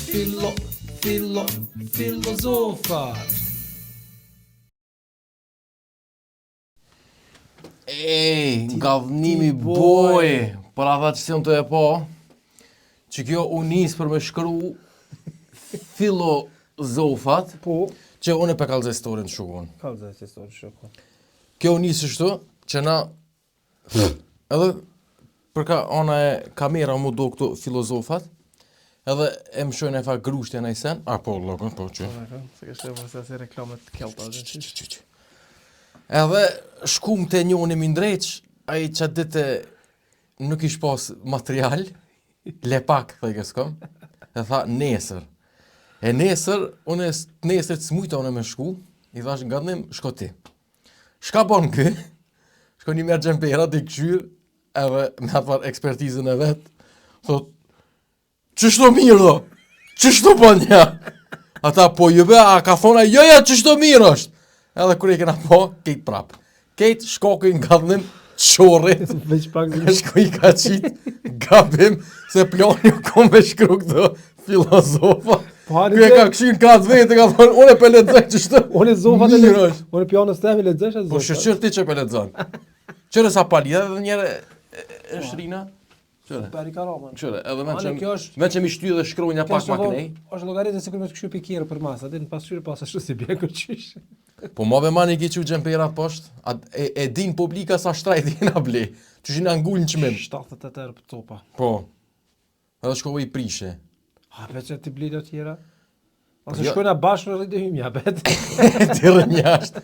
Filo, filo, filozofat. Ej, ngadhnimi boj, për ata që s'janë tu e pa, që kjo u nis për me shkru filozofat, Po, që unë e pe kallzoj storyn shokun. kallzoj si story shokun. Kjo u nis kështu, që na, edhe për ka ana e kamera mu do këto filozofat, edhe e mëshojnë e fa grushtja në i sen, a po, lokën, po, që. Se kështë e mos e reklamet kelta. Që, që, që, që. Edhe shkum te njoni mi ndreq, ai që ditë nuk ish pas material, le pak, thojke s'kom, e tha nesër. E nesër, unë e nesër të smujta unë me shku, i thash ngadhnim, shko ti. Shka bon ky? Shko një merë xhempera, ti këshyrë, edhe me atë farë ekspertizën e vetë, thot, Qështu mirë do? Qështu po një? Ata po ju be, a ka thona, jo jo, qështu mirë është? Edhe kur e kena po, kejt prap. Kejt shkoku i ngadhnim, qorrit, Veç pak shko i ka qitë, gabim, se plani u kom me shkru këto filozofa. Po hani Ky e ka këshyrë ka të vetë, ka thonë, unë e pe lexoj qështu. Unë zofat e mirë lexoj. është. Unë pianës teme lexoj atë Po shqyr ti që pe lexon. Qyre sa pali, edhe njëherë e, e, e shrina. Qyre. Pari Karaman. Qyre, edhe me Ane, që kjo është- me që mi shty dhe shkronja pak ma knej. Është llogaritë sikur me të këshyr pikierë për masë, atë në pasqyrë pas ashtu si bie kërqysh. Po ma be mani ki qu xhemperat poshtë, a, e, e din publika sa shtrajt jena ble, që jena ngull në çmim. 78 euro për copa. Po, edhe shkove i prishe. Ha, pe që ti bli do tjera. Ose jo- shkojna bashkë në rritë hymja, bet. Tjerën jashtë.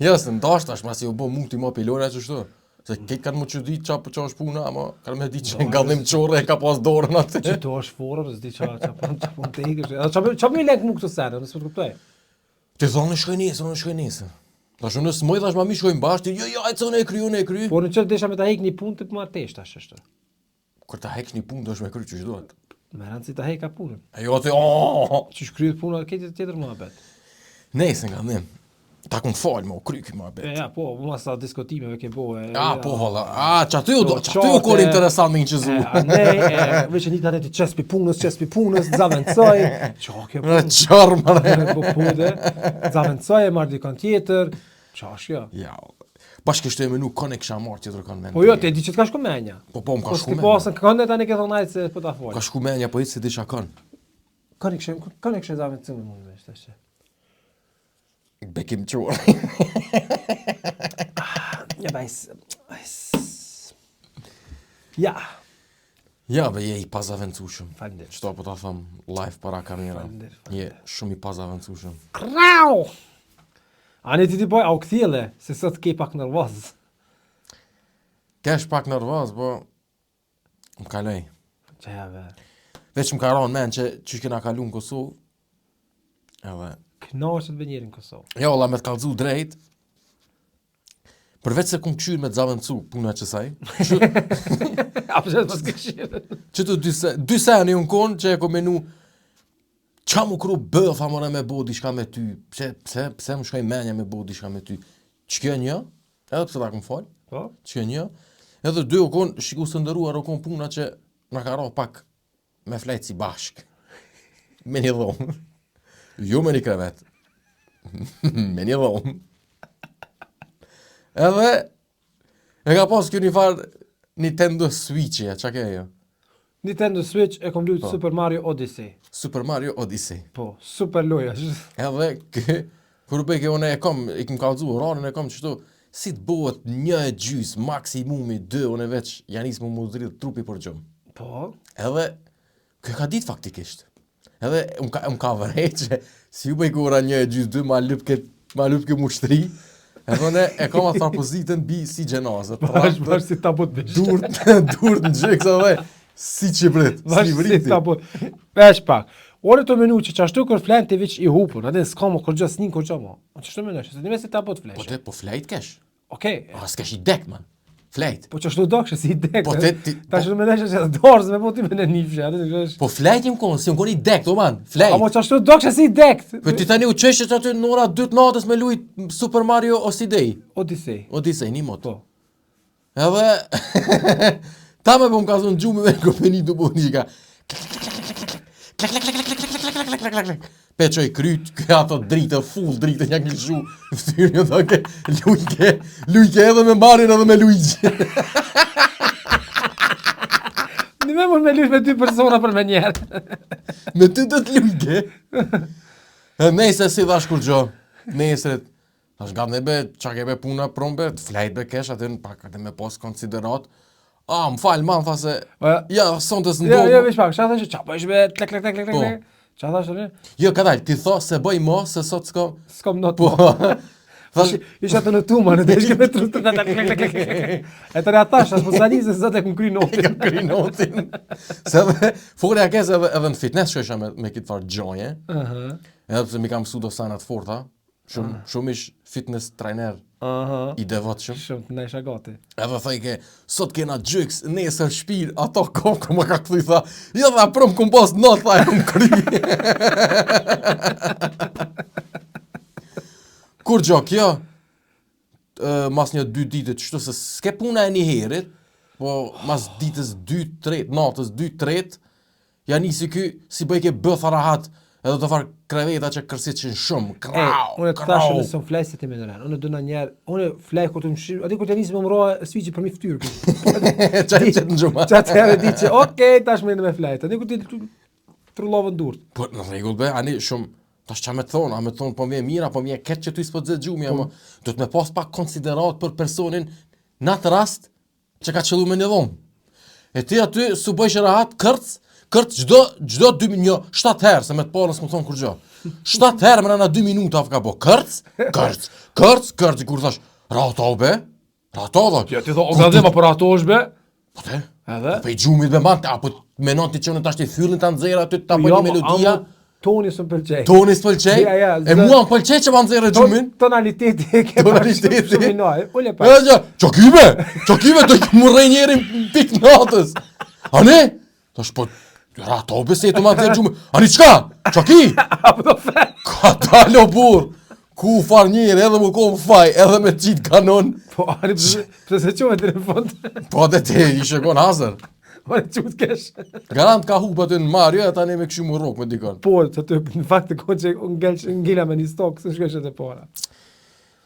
Jo, se ndash tash, masi u bë muti ma pilona që shtu. Se këtë kanë më çudit qa, qa është puna, ama kanë me ditë që nga dhim qorre e ka pas dorën aty. Që to është forë, s'di qa, qa pun, qa pun të ikësh. Edhe qa, qa më lek mu këto sene, nëse të kuptoj. Ti thonë shkoj nesër, unë shkoj nesër. Tash unë s'moj thash mami shkojmë bashkë, ti, jo jo, hajtë se unë e kry, unë e kry. Po në qoftë desha me ta hek një punë të marr tesh tash ashtu. Kur ta heksh një punë do me kry qysh duhet. Me rëndësi ta heka punën. E jo ti, oh! Qysh kryet puna, këtë tjetër muhabet. Nejse nga ne. Ta kum fal më u kry ky muhabet. E ja, po, mua sa diskutimeve ke bo. E, A, ja. po valla. A, që aty u do, Po, që aty u kon qate. interesant me inçizu. E, a ne, e, veç e një të ti qes pi punës, qes pi punës, zavendësoj. Qa kjo Në punë? qorr më. Po po dhe, zavendësoj e marr dikon tjetër. Qa është kjo? Ja. Bashkë kështu e menu kon e kisha marrë tjetër kon mend. Po jo, ti e di që të ka shku menja. Po po, më ka Po shku s'ke menja. pasën, kënde tani ke thonë ajtë se po ta fol. Ka shku menja, po hiç se disha kon. Kanë kishe, kanë kishe zavendësu me mund veç tash. Bekim Qorr. Ja bajs. Bajs. Ja, Ja, be je i pazavendësueshëm. Faleminderit. Çto po ta them live para kamera. Faleminderit, Je shumë i pazavendësueshëm. Krau! A ne ti ti boj, a u kthjelle, se sot ke pak nervoz. Kesh pak nervoz, po më kaloj. Që ja ve. Veç më ka ranë men që që kena kalu në Kosovë. Edhe Knaqet be njeri në Kosovë. Jo, valla me të kallzu drejt. Përveç se kum kqyr me të zavendësu puna që saj, A pse s'pas këshirë? që të dy se, dy sene unë konë që e kom menu qa mu kru bëfa more me bo diçka me ty, pse, pse, pse më shkoj menja me bo diçka me ty. Që kjo një, edhe pse ta kum fal, Po? që kjo një, edhe dy u konë, shiku së ndëruar u konë puna që na ka ra pak me flejt si bashk. Me një dhomë. Jo me një krevet. me një dhomë. Edhe e ka pas kjo një farë Nintendo Switch, ja, qa ke ajo? Nintendo Switch e kom luajt Po. Super Mario Odyssey. Super Mario Odyssey. Po, super loja. Edhe kë, kur bëj ke unë e kom, i kom kallzu orarin e kom qështu, si të bëhet një e gjys, maksimumi dy, unë veç ja nis mu mu dridh trupi për gjumë. Po, Edhe, kjo ka ditë faktikisht. Edhe më ka, më ka vërej që si ju bëj ora një e gjys dy, ma lyp këtë, ma lyp këtë mushtri. Edhe unë e kam atë pozitën bi si gjenaze. bash bash si tabut bish. Durt, durt në gjykë, edhe si qibrit, Bash si si vriti. tabut. Veç pak. Ore të menu që qashtu kur flen ti veç i hupur, atë s'ka më kurrgjë, s'nin kurrgjë më. Unë qashtu menoj, se ti me si tabut Po flesh. te, po flejt kesh. Okej. A, s'kesh i dek, man. Flejt. Po qashtu do kështë si i dek. Po te- ti- Tash po... menoj se dorës me po ti me në nifshe, atë është. Po flejt jam konë, si jam konë i dek, to man, flejt. Amo qashtu do kështë si i dek. Po ti tani u qeshet aty në ora 2 të natës me lujt Super Mario Odyssey. Odyssey. Odyssey, një mot. Po. Edhe ta me po më ka zonë gjumi me kompani du po një ka. Klek klek klek klek klek klek klek klek klek. klak, klak, klak, klak, klak. Pe çoj kryt, kë ato dritë, full dritë, një lëshu, ftyrë një thake, lujke, lujke edhe me Marin edhe me Luigi. Një me mund me lujt me dy persona për me njerë. me ty do të lujke. E nejse si dhash kur gjo, nesrit, Tash gatë ne be, qa ke be puna prombe, të flajt be kesh, aty në pak, aty me pos konsiderat. A, më falë, man, tha se, po, ja, sonte s'ndodh. Jo, jo, veç pak, qa thashë, qa bëjsh be, tlek, tlek, tlek, tlek, po. tlek, qa thashë, ne? Jo, ka dalë, ti tho se bëj mo, se sot s'kom... S'kom not po. Thash, isha të në tuma, në deshke me tru, tlek, tlek, tlek, tlek, tlek. E të ratash, as po sani se sot e kum kry notin. Kam kry notin. Se edhe, fure a kes edhe, edhe në fitness shkojsha me, me këtë farë gjoje. Uh -huh. Edhe pse mi kam mësu do sana të forta. Shumë, ah. shumë ish fitness trainer Aha. i devotshëm. Shumë të nejsha gati. Edhe thoj ke, sot kena gjyks, nesër shpir, ato kom, kom ma ka kthy, tha, jo dha, prom kom pas not, tha, e kom kry. Kur gjo kjo, mas një dy ditë, qështu se s'ke puna e një herit, po mas ditës dy, tret, natës dy, tret, Ja nisi ky si bëjke bëtha rahat edhe do far kreveta që kërsiqin shumë, krau, Unë të thashë unë s'un flej se ti më ndërën. Unë do ndonjëherë, unë flej kur të mshi, aty kur të nisi më mroa sviçi për mi fytyrë. Çaj çet në gjuma. Çat herë di që okay, tash më me flejt. Aty kur ti trullovën durt. Po në rregull be, ani shumë tash çka me të thonë, a me të thonë po më vjen mirë, apo më vjen keq që ty s'po të zë gjumi, po. ama do të me pas pak konsiderat për personin në atë rast Që ka qëllu me një dhomë. E ti aty s'u bëjsh rahat, kërc, kërc çdo çdo dy një shtat herë se me të parën s'më thon kurrgjë. Shtat herë mrena dy minuta ka bo kërc, kërc, kërc, kërc kur thash rahat o be. Rahat o dhe. Ja ti thon o gazema po rahat është be. Po te? Edhe? Po i gjumit be man, apo menon ti që unë tash ti fyllin ta nxjerr aty ta po, bëj një melodia. Toni s'më pëlqej. Toni s'më pëlqej? Ja, ja, e mua më pëlqej që ma nxjerrë gjumin. Tonaliteti e ke tonaliteti. Shumë i noj. Ule pa. Ja, ço kibe? Ço kibe do të murrej njeri pik natës. A ne? Tash po Rato be se tu ma nxjerr gjumin. Ani çka? Ço ki? Apo do fe. Ka dalo burr. Ku far njeri edhe më kom faj, edhe me qitë kanon. Po, ani pse pse se çove deri në fund? Po dhe ti ishe kon hazër. Po e çut kesh. Garant ka hup aty në Mario e tani me kështu më rrok me dikon. Po, të të në fakt të kohë që unë ngel ngela me një stok, s'e shkoj të para.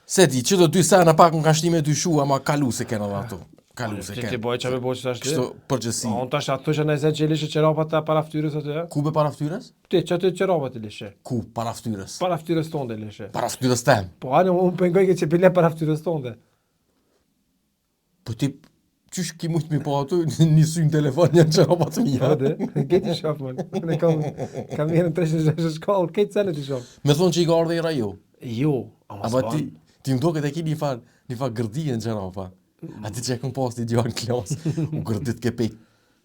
Se di, që do dy sena pak më kanë shti me dyshu, ama kalu se kena dhe ato. Kalu se kena. Ti bëj çfarë bëj tash ti? Kështu përgjithësi. Po, unë tash ato që nëse që lishe çerapat ta para fytyrës aty. Ku be para fytyrës? Ti çaty çerapat i lishe. Ku para fytyrës? Para fytyrës tonde lishe. Para fytyrës tem. Po ani unë pengoj që bile para fytyrës tonde. Po ti qysh ki mujt mi pa aty një sy në telefon janë çerapat e mia. Po de, këtë i shoh mon. Unë kam kamerën 360 shkallë, këtë senet i shoh. Me thonë që i ka ardhë era jo. Jo, ama s'ban. ti ti më duket e ki një far, një far gërdie në çerapa. A ti që e kom pas një djalë në klasë, u gërdit ke pej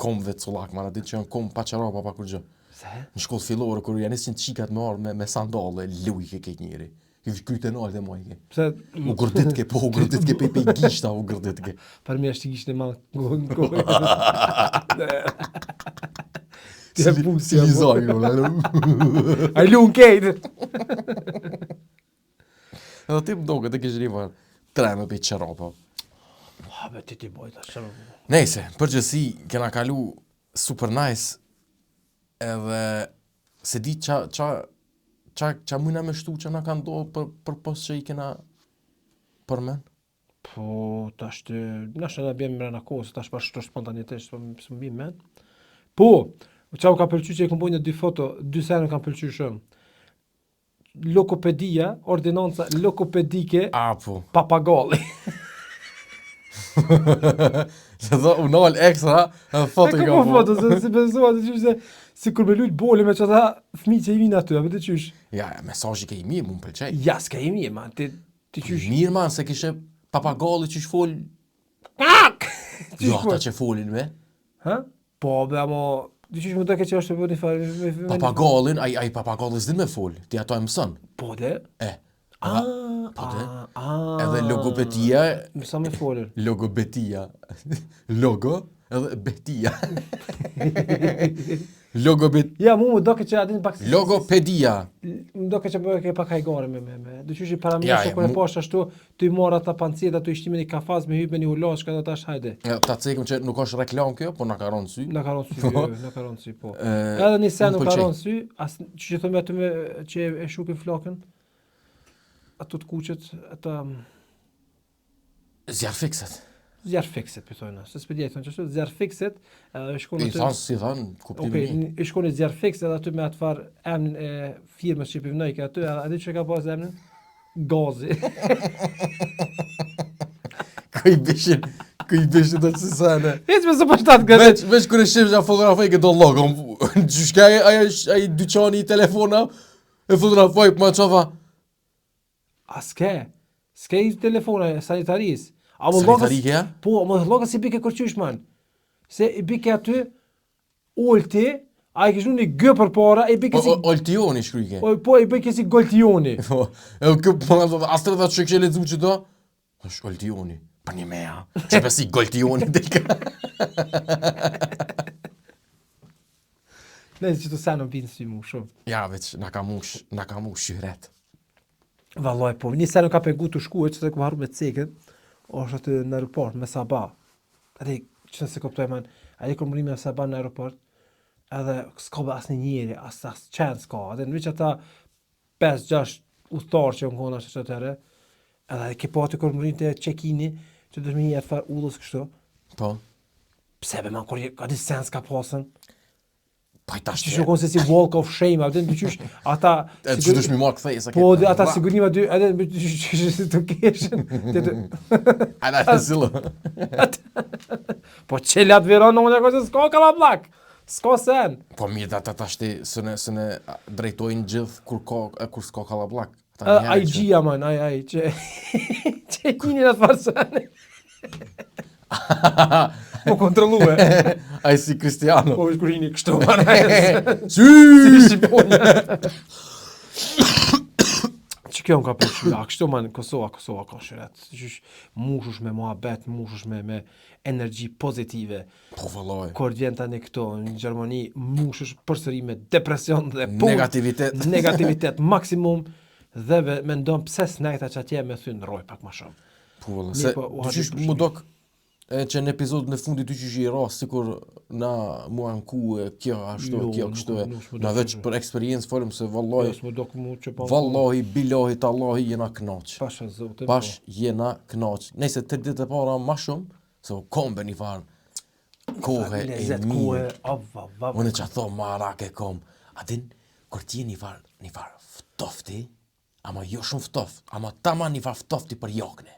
komve të cullak, man, a di që janë kom pa çerapa, pa kurgjë. Se? Në shkollë fillore, kur janë nisin qikat me ardhë me, me sandalle, lujke këtë njeri. I kryt e naltë e majke. Pse? U gërdit ke, po, u gërdit ke pej pej gishta, u gërdit ke. Për mi është gishtë e madh në gojë. Ti e busi, si lizaj, jo, Ai lun kejt. Edhe ti më doket e kish një farë treme pej çerapa. Ha, be, ti ti bojt, ashtë. Nejse, përgjithësi, kena kalu super nice, edhe se di qa, qa, qa, qa mujna me shtu që na ka ndodhë për, për pos që i kena përmen? Po, tash të, nashta na bjen mrena kohës, tash bash të spontanetisht, po s'më bjen men. Po, qa u ka pëlqy që i kom bo një dy foto, dy sene më kanë pëlqy shumë. Lokopedia, ordinanca lokopedike, Apo. papagalli. Se do u nal ekstra, edhe foto i ka po foto, se si besova të qysh se si kur me lujt bole me qata fëmijë që i vinë aty, apo të qysh. Ja, ja, mesazhi ke i mirë, mu më pëlqej. Ja, s'ka i mirë, man, ti ti qysh. Mirë man, se kishe papagalli qysh fol. Jo, ata që folin me. Ha? Po, be, amo, di qysh më duket që është bërë një farë... Papagallin, ai ai papagalli s'din me fol, ti ato e mëson. Po de? E. Ah, po de. Ah, Edhe logopedia, Mësa me folër. logopedia. Logo. Edhe Betia. Logobet... Ja, mu më doke që adin pak... Logopedia. Më doke që bëhe ke pak hajgare me me me. Do qysh i para ja, ja, kur e pash ashtu, tu i marr ata panceta, tu i shti me një kafaz me hyp me një ullaç, ka tash hajde. Ja, ta cekim që nuk është reklam kjo, po na ka rënë sy. Na ka rënë sy, jo, na ka rënë sy, po. Edhe një sen nuk ka rënë sy, as që që thonë aty me që e shukin flakën. Ato të kuqet, ata Zjarrfikëset. Zjarrfikëset, po thonë. Se s'po di thonë çashtu, zjarrfikëset, edhe shkon aty. I thonë si thonë, kuptimin. Okej, okay, i shkon zjarrfikës edhe aty me atë far emrin e firmës që po vnojke aty, edhe aty që ka pas emrin Gazi. Ku i bishin, ku i bishin të si sene. Hiç me së pashtat këtë. Veç, veç kur e shifsh a fotografoj këtë logo. Gjyshka ai ai ai dyqani i telefona e fotografoj po ma çova. A s'ke? S'ke i telefona sanitaris. A më Sanitarike, ja? Po, më lloka si bike kërqysh, man. Se i bike aty, Olti, a i kishnu një gë për para, i bike si... O, Oltioni shkryke. Po, po, i bike si Goltioni. Po, e kë, po, as të që kishe lexu që do? Është Oltioni. Për një mea. Që për si Goltioni delka. Ne që të sa në binë si mu shumë. Ja, veç, na ka mush, na ka mush shyhret. Vallaj, po, një sen ka pengu të shku, që të kum harru me cekën, është aty në aeroport, me saba. Edhe, që nëse kuptoj man, ajo kur mrrim me saba në aeroport, edhe s'ka be asnjë njeri, as, as qenë s'ka, edhe në veç ata 5-6 udhëtarë që janë konë ashtu atëherë, edhe ke pa aty kur mrrin te check-ini, që do të më një atë farë ullës kështu. Po. Pse be man, kur je, ka di sens ka pasën. Po i tash. Qysh u konë se si walk of shame, a din qysh ata E që dush mi marrë kthej sa Po ata sigurima dy, edhe qysh si të keshën. Ana të zillo. Po çelat viron unë ajo se s'ka kallabllak. S'ka sen. Po mirë ata tash ti së së ne drejtojnë gjithë kur ka e kur s'ka kallabllak. Ai gjia man, ai ai që që hini në atë farë Po kontrollue. Ai si Cristiano. Po kur hini kështu man. Si si shqiponja. Që kjo më ka pëlqy, a kështu man, Kosova, Kosova ka shyret. Qysh mushush me muhabet, mushush me, me energji pozitive. Po vëllai. Kur vjen tani këto në Gjermani, mushush përsëri me depresion dhe punë. Negativitet. Negativitet maksimum dhe mendon pse s'nejta që atje me thyn rroj pak ma shumë. Po vëlla, se po, qysh mu dok e që në episodin e fundit ty qysh i ra sikur na mu anku e kjo ashtu jo, kjo kështu e na veç për eksperiencë folëm se vallahi jo, dok mu që po vallahi billahi tallahi jena knaq pasha zotin po. bash jena knaq nëse tri ditë e para ma shumë se u kombe një farë kohe e mirë unë që ato marak e kom a din kur ti një farë një farë ftofti Ama jo shumë ftoft, ama taman një farë ftofti për jakne.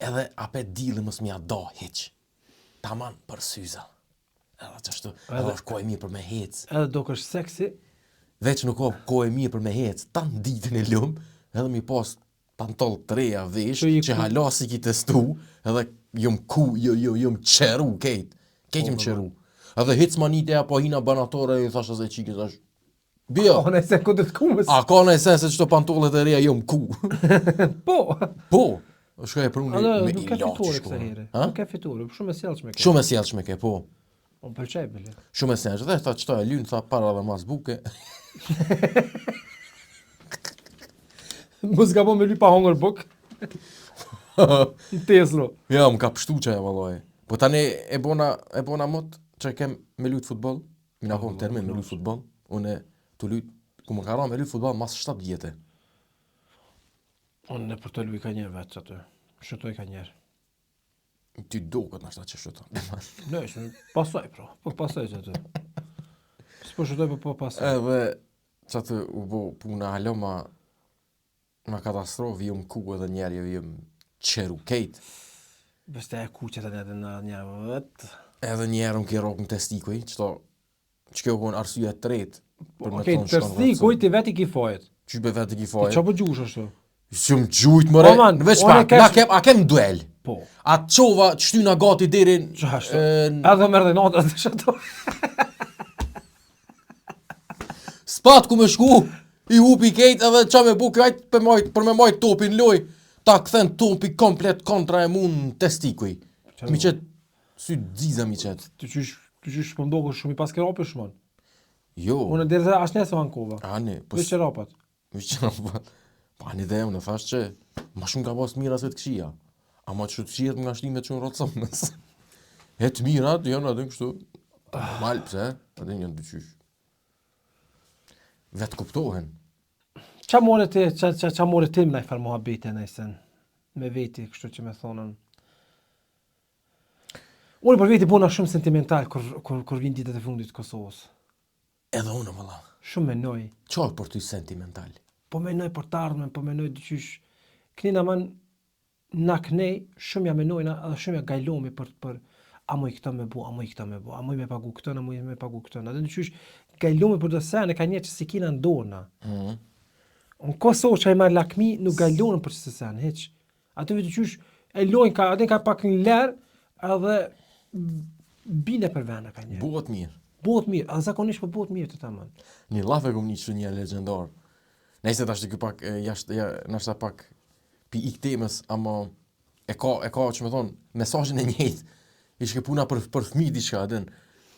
Edhe apet dilli mos m'ja do hiç. Taman për syza. Edhe qashtu, edhe, edhe është kohë e mirë për me hec. Edhe do është seksi. Veç nuk o kohë e mirë për me hec, tan ditën e lum, edhe mi pas pantoll të reja vesh, që, që hala s'i ki testu, edhe jom ku, jo, jo, jom qeru, kejt, kejt jom po, qeru. Edhe hic manite apo hina banatore, i thash asaj çikës, thash, Bio. A ka sen ku të kumës? A ka në sen se qëto pantollet e reja jom ku? po. Po. Shkoj e pruni me i laçi shko. Kësaj here. Nuk ke fitore, shumë e sjellshme ke. Shumë e sjellshme ke, po. Unë pëlqej bile. Shumë e sjellshme. Dhe tha qëto e lyn, tha para dhe mas buke. Mos gabo me ly pa hongër buk. Në Tesla. Ja, më ka pështu që e vallaj. Po tani e bona, e bona mot që kem me lut futboll. Mi na kon termin me lut futboll, unë tu lut, ku më ka ra me lut futboll mas 7 vjete. Unë në për të luj ka njerë vetë aty, shëtoj ka njerë. Ty duket nashta që shëton. Ne, është pasoj pra, po pasoj që aty. S'po shëtoj, po po pasoj. Edhe që aty u bo puna hala ma, ma katastrofë, jom ku edhe njerë, jom qeru kejt. Bëste e kuqe të edhe në një vetë. Edhe njerë më ke rokë në testikuj, qëto, që kjo konë arsye e tretë. Për me okay, thonë shkon testikuj ti vetë i ki fajet. Qysh be vetë i ki fajet? Ti qa po gjush ashtu? S'jom gjujt more, po, në veç pak, na kem, a kem duel? Po. A qova të shtyna gati deri në... Që ashtu? Edhe merë dhe natën të shato. S'pat ku me shku, i hupi kejt edhe qa me bu kajt për, majt, për me majt topin loj, ta kthen topi komplet kontra e mu në testikuj. Mi qëtë. Sy xiza mi qetë. Ti qysh, ti qysh po m'dokesh shumë i pas qerapi shmon. Jo. Unë deri sa as nesër ankova. Ani, po. Veç qerapat. Veç qerapat. Po ani dhe unë thash që ma shumë ka pas mira se të këqija. Ama që të këqijat më nga shtime që unë rrocëmës. E të mirat janë aty kështu. Normal, pse? Aty janë dy qysh. Vetë kuptohen. Qa more ti, qa, qa, qa more ti me naj farë muhabete nëjsen? Me veti, kështu që me thonën. Unë për veti bona shumë sentimental kur, kur, kur vinë ditët e fundit të Kosovës. Edhe unë, valla. Shumë menoj. Qa për ty sentimental? Po menoj për të ardhmen, po menoj dyqysh. Këni man, na kënej, shumë ja menojna edhe shumë ja gajlomi për, për a muj këto me bu, a muj këto me bu, a muj me pagu këto, a muj me pagu këto. Edhe dyqysh gajlomi për do sene ka një që si kina në dorë na. Mm -hmm. Në Kosovë që i marrë lakmi, nuk gajlonë për qëse sene, hiq. Aty vetë qysh e lojnë ka, aty ka pak në lerë, edhe bine për vena ka një. Bëhet mirë. Bëhet mirë, edhe zakonisht po bëhet mirë të tamam. Një llaf e kom ni që një legjendar. Nëse tash ky pak jashtë ja, nashta pak pi ik temës, ama e ka e ka që më thon mesazhin e njëjtë. Ishte puna për për fëmijë diçka, a din.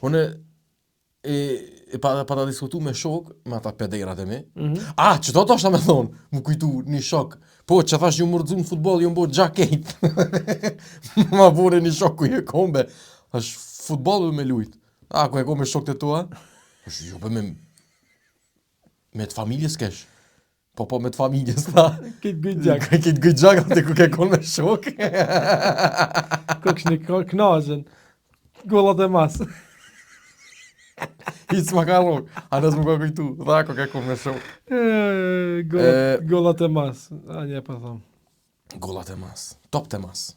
Unë e, e pa, pa ta diskutu me shok, me ata pederat e mi. Mm -hmm. Ah, që to të me thonë, më kujtu një shok. Po, që thash ju më rëdzu në futbol, ju më bo gjakejt. Ma bore një shok ku je kombe. Thash, futbol me lujt. A, ku e kom me shok të tua? Thash, jo, me, me të familjes kesh. Po po me të familjes, tha. Këtë gëjt gjak. Këtë gëjt gjak, atë ku ke kon me shok. Ku kështë një knazën. Gollat e mas. Hiç ma ka rrok. A nësë më ka kujtu. Dha, ku ke kon me shok. Gollat, gollat e mas. A një po thom. Gollat e mas. Top të mas.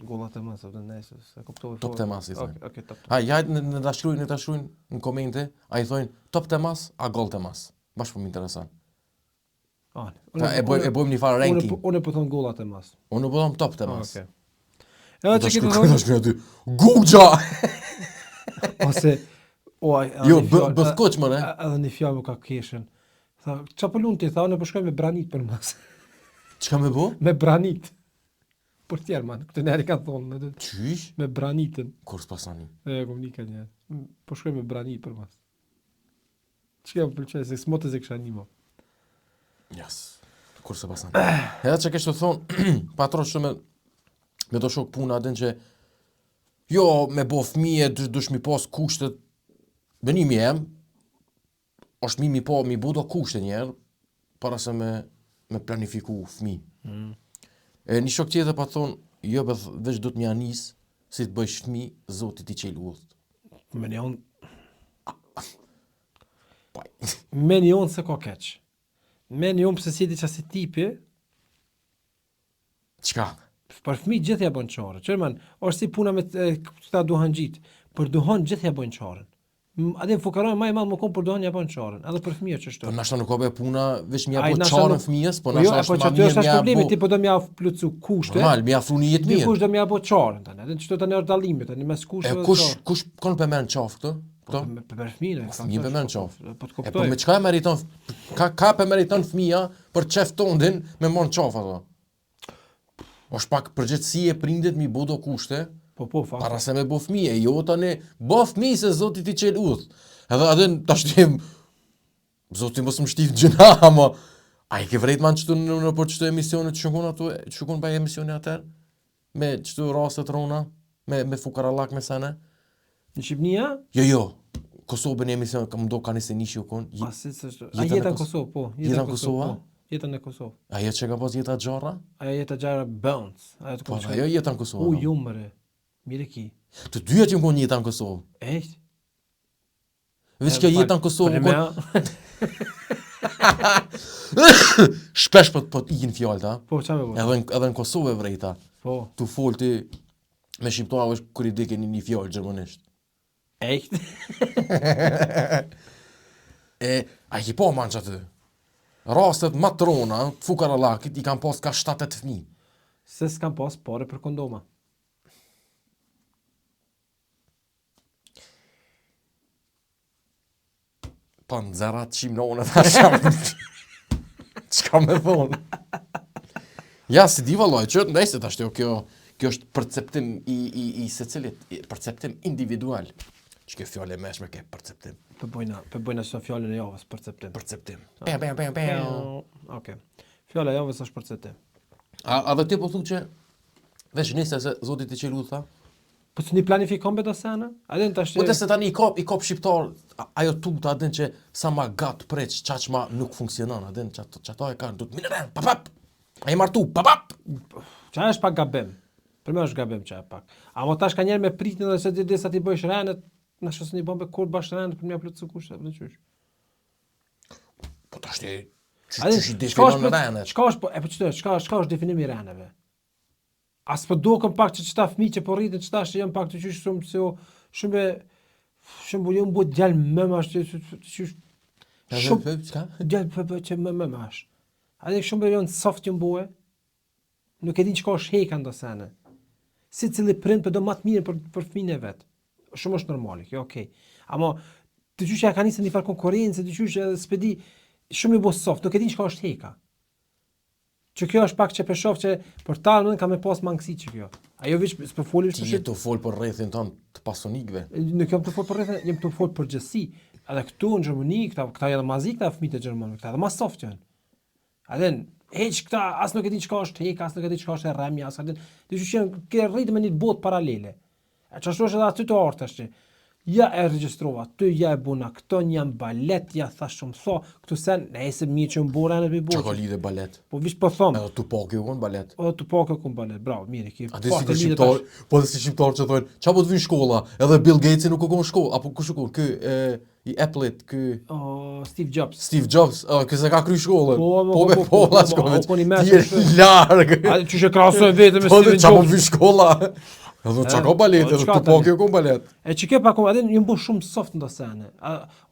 Gollat e mas, apo nëse s'e kuptoj. Top të mas i thonë. Okej, okay, top. Ha, ja në në ta shkruajnë, në ta shkruajnë në komente, a i thonë top të mas, a gol të mas. Bash po më intereson. Ah, Ta e bëjmë e bëjmë një farë ranking. Unë unë po thon gollat e mas. Unë po thon top të mas. Okej. Edhe që këtë thonë... Shkruaj aty. Guxha. Ose o ai Jo, bë koç më ne. Edhe një fjalë më ka keshën. Tha, ç'a po lun ti? Tha, unë po shkoj me branit për mas. Çka me bo? Me branit. Portier man, këtë njerë ka thonë. Qysh? Me branitën. Kur s'pasani? E, kom një ka njerë. Po shkoj me branit për mas. Çka më pëlqen se s'mo të zekësha një mo. Jas. Kur se pasan. Edhe që kështë të thonë, patro shumë me, me do shok puna, adin që jo, me bo fëmije, dush, dush mi pas kushtet, menimi jem, është mi mi po, mi bo do kushte njerë, para se me, me planifiku fëmi. Mm. E një shok tjetër pa thonë, jo, be, veç du të mja nis, si të bëjsh fëmi, zoti t'i qel udhët. Me një unë... Me një unë se ka keq. Me një unë pse si di që si tipi... Çka? Për fëmijë gjithë ja bën çare. Çfarë man, është si puna me këta duhanxhit. Për duhan gjithë ja bën çaren. A din fukara më i madh më kon për duhan ja bën çaren, edhe për fëmijë qështu. Po nashta nuk ka bë puna veç me ja bo çaren fëmijës, po, po jo, nashta po është më mirë me ja problemi, ti po do me ja plotsu kushte. Normal, me ja afru një jetë mirë. Dikush do me ja bo çaren tani. Edhe çto tani është dallimi tani mes kushteve. E kush kush kon pe merr qafë këtë? Po për për fëmijën, po fëmijën pe merr qafë. Po të kuptoj. E po me çka e meriton ka ka pe meriton fëmija për qef tondin me marr qafë ato. Është pak përgjegjësi e prindit mi bo do kushte, Po, po, fakt. Para se me bo fëmijë, e jo tani, bo fëmijë se zoti t'i qel udhë. Edhe adin, tash ti, zoti mos më shtif gjynah, ama, a i ke vrejt man qëtu në, në për qëto emisione që shkon ato, që shkon pa emisione atër, me qëto raste të rona, me, me fukarallak me sene. Në Shqipnia? Jo, jo. Kosovë një emision, kam do ka një se nishi u kon. A si s'është? A jeta në Kosovë, po. Jeta në Kosovë, po. Jeta në Kosovë. Ajo që ka pas jeta xharra? Ajo jeta xharra bounce. Ajo të po, ajo jeta në Kosovë. U ju mëre. Mirë ki. Të dyja që më kon jeta në Kosovë. Ejt. Veç kjo jeta në Kosovë. Po Shpesh po po të ikin fjalët, ha? Po çfarë po? Edhe edhe në Kosovë e vrejta. Po. Tu fol ti me shqiptar veç kur i dike një, një fjalë gjermanisht. Echt? e a i ki pa man qaty? Rastet ma të rona të fukarallakit i kanë pas ka 7-8 fëmijë. Se s'kan pas pare për kondoma. Po nxerra të qim në unë e thashë. Çka me thonë? Ja, si di vallaj, që nëse tash kjo, kjo. Kjo është perceptim i, i, i secilit, perceptim individual. Që kjo fjalë e meshme ke perceptim. Po bojna, po bojna çdo fjalën e javës perceptim. Perceptim. Pe pe pe pe. Okej. Fjala e javës është perceptim. A a dhe ti po thu që veç nise se zoti t'i çel udhë tha? Po të një planifikon be do sene? A din tash Po se tani i kap i kap shqiptar, ajo tuta a din që sa ma gat preç, çaq ma nuk funksionon, a din çato çato e kanë, duhet minëren, pap pap. A je martu, pap pap. Qa është pak gabim? Për më është gabim qa pak. Amo tash ka njerë me pritën dhe se di sa ti bëjsh renet, në shosë një bombe kur bash renet për m'ja plotësu kushtet, apo qysh. Po tash ti qysh i definon renet? Çka është po e po çto, çka çka është definimi i reneve? A s'po dokën pak që qëta fëmijë që po rriten qëta që janë pak të qysh shumë se shumë shumë bu janë bu djalë më më ashtu qysh shumë çka? Djalë po po që më më më ashtu. A dhe shumë janë soft janë bue. Nuk e din çka është heka ndo sene. Secili prind po do më të mirën për për fëmijën e vet. Shumë është normale, kjo okay. Ama të qysh ja ka nisë një farë konkurrencë, të qysh edhe s'pe di, shumë i bo soft, nuk e din çka është heka. Që kjo është pak që pe shof që për ta në ka me pas mangësi që kjo. Ajo veç s'po folim Ti je tu fol për rrethin tënd të pasonikëve. Nuk jam të fol për rrethin, jam të fol për gjithësi. Edhe këtu në Gjermani, këta këta janë ma zi këta fëmijët e gjermanëve, këta edhe ma soft janë. A din, hiç këta as nuk e din çka është heka, as nuk e din çka është e rremja, as e din. Ti që janë ke rritë me një botë paralele. E çashtu është edhe aty të artë tash. Ja e regjistrova aty, ja e buna këto, jam balet, ja thash shumë tho, këtu sen, nejse mirë që më bora në bi Çka ka lidhje balet? Po vish po thom. Edhe Tupac u kon balet. Edhe Tupac u kon balet, bravo, mirë e ke. A di si të shqiptar, po edhe si shqiptar që thonë, çka po të vyn shkolla? Edhe Bill Gatesi nuk u kon shkollë, apo kush u kon? Ky e i Apple-it, ky oh, Steve Jobs. Steve Jobs, oh, ky s'e ka kry shkollën. Po, po, po, po, po, po, po, po, po, po, po, larg. A qysh e krahasoj vetëm me po, Steve Jobs? Po, çka po vyn shkolla? Edhe çka ka balet, edhe Tupac u kon balet. E që ke pak, edhe jam bo shumë soft në sene.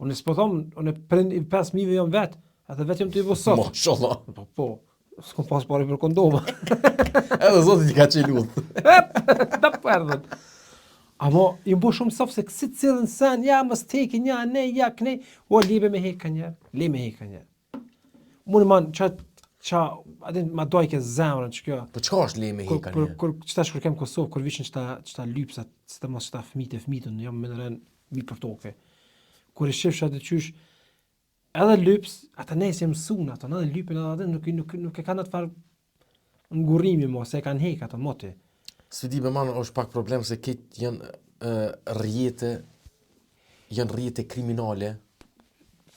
Unë s'po thom, unë prind i pesë fëmijëve jam vet, edhe vet jam tu u bo soft. Mashallah. Po, po. S'kom pas pare për kondoma. Edhe zoti t'i ka çel udhë. Da po erdhën. Amo, jam bo shumë soft se kësi cilën sen, ja, mos t'hekin, ja, ne, ja, knej, o, lebe me hek ka njerë, le me hek ka njerë. Unë man, qa, qa, a din, ma dojke zemrën që kjo. Po çka është le me hek ka njerë? Kur, kur, qëta kur kem Kosovë, kur vishin qëta, qëta lypsat, qëta mos qëta fëmijët e fëmijët, unë jam më në rënë mi për toke. Kur e shifsh atë qysh, Edhe lyps, ata ne si mësun ato, edhe lypin edhe atë nuk nuk nuk e kanë atë far ngurrimi mo, se e kanë hek ato moti. S'e di be man është pak problem se këtë janë rrjete janë rrjete kriminale.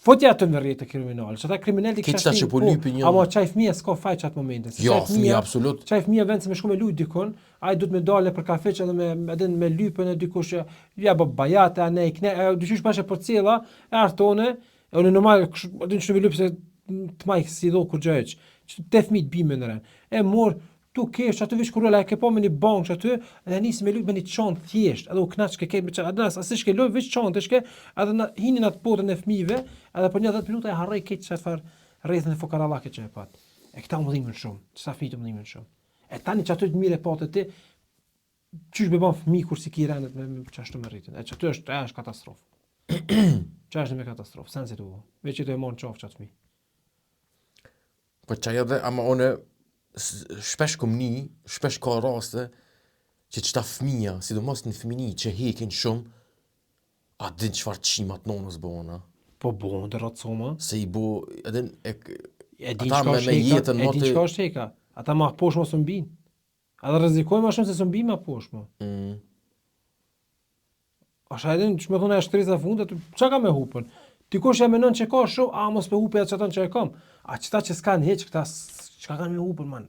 Fotja ato në rrjete kriminale, që ata kriminalët i kisha që po lypin janë. Ama qaj fëmija s'ka faj qat momente. Se jo, fëmija absolut. Qaj fëmija vend se me shku me lujt dikun, ai duhet me dalë për kafeç edhe me edhe me lypën e dikush që ja bë bajate anë i kne, ajo dyqysh bash e përcjella, E artone, e unë normal, a din që në lypë se të majk si do kur gjë hiç. Që te fëmijët bimë në ren. E mor, tu kesh aty veç kur e ke pa me një bankë aty, edhe nisi me lujt me një çantë thjesht, edhe u kënaq ke me çantë, as as ke lojë veç çantë shke, edhe na hini në atë botën e fëmijëve, edhe për një 10 minuta e harroj këtë çfarë far rrethin e fukarallake që e pat. E këta më dhimbën shumë, sa fëmijët më dhimbën shumë. E tani që aty të mirë e patë ti, Qysh be ban fëmijë kur s'i ki renet me, me qashtu me rritën. E që aty është, e është katastrofë. Që është me katastrofë, sen si të u. Veç që të e morë në qafë qatë fëmijë. Po që ajo dhe, ama one, shpesh kom ni, shpesh ka raste, që qëta fëmija, sidomos në fëmini, që hekin shumë, a din çfarë qimat nonës bëhen, a? Po bëhen të rrocoma. Se i bo, edhe e, e din ata me, me jetën, e din çka është heka. Ata ma poshtë mos mbin. Edhe rrezikojnë më shumë se s'mbin ma poshtë më. Mm. Asha edhe që me thonë e shtresa fundit, çka ka me hupën? Ti kush e menon që ka shumë, a mos pe hupi atë çaton që e kam. A qëta që s'kan hiç këta, çka kanë me hupën man?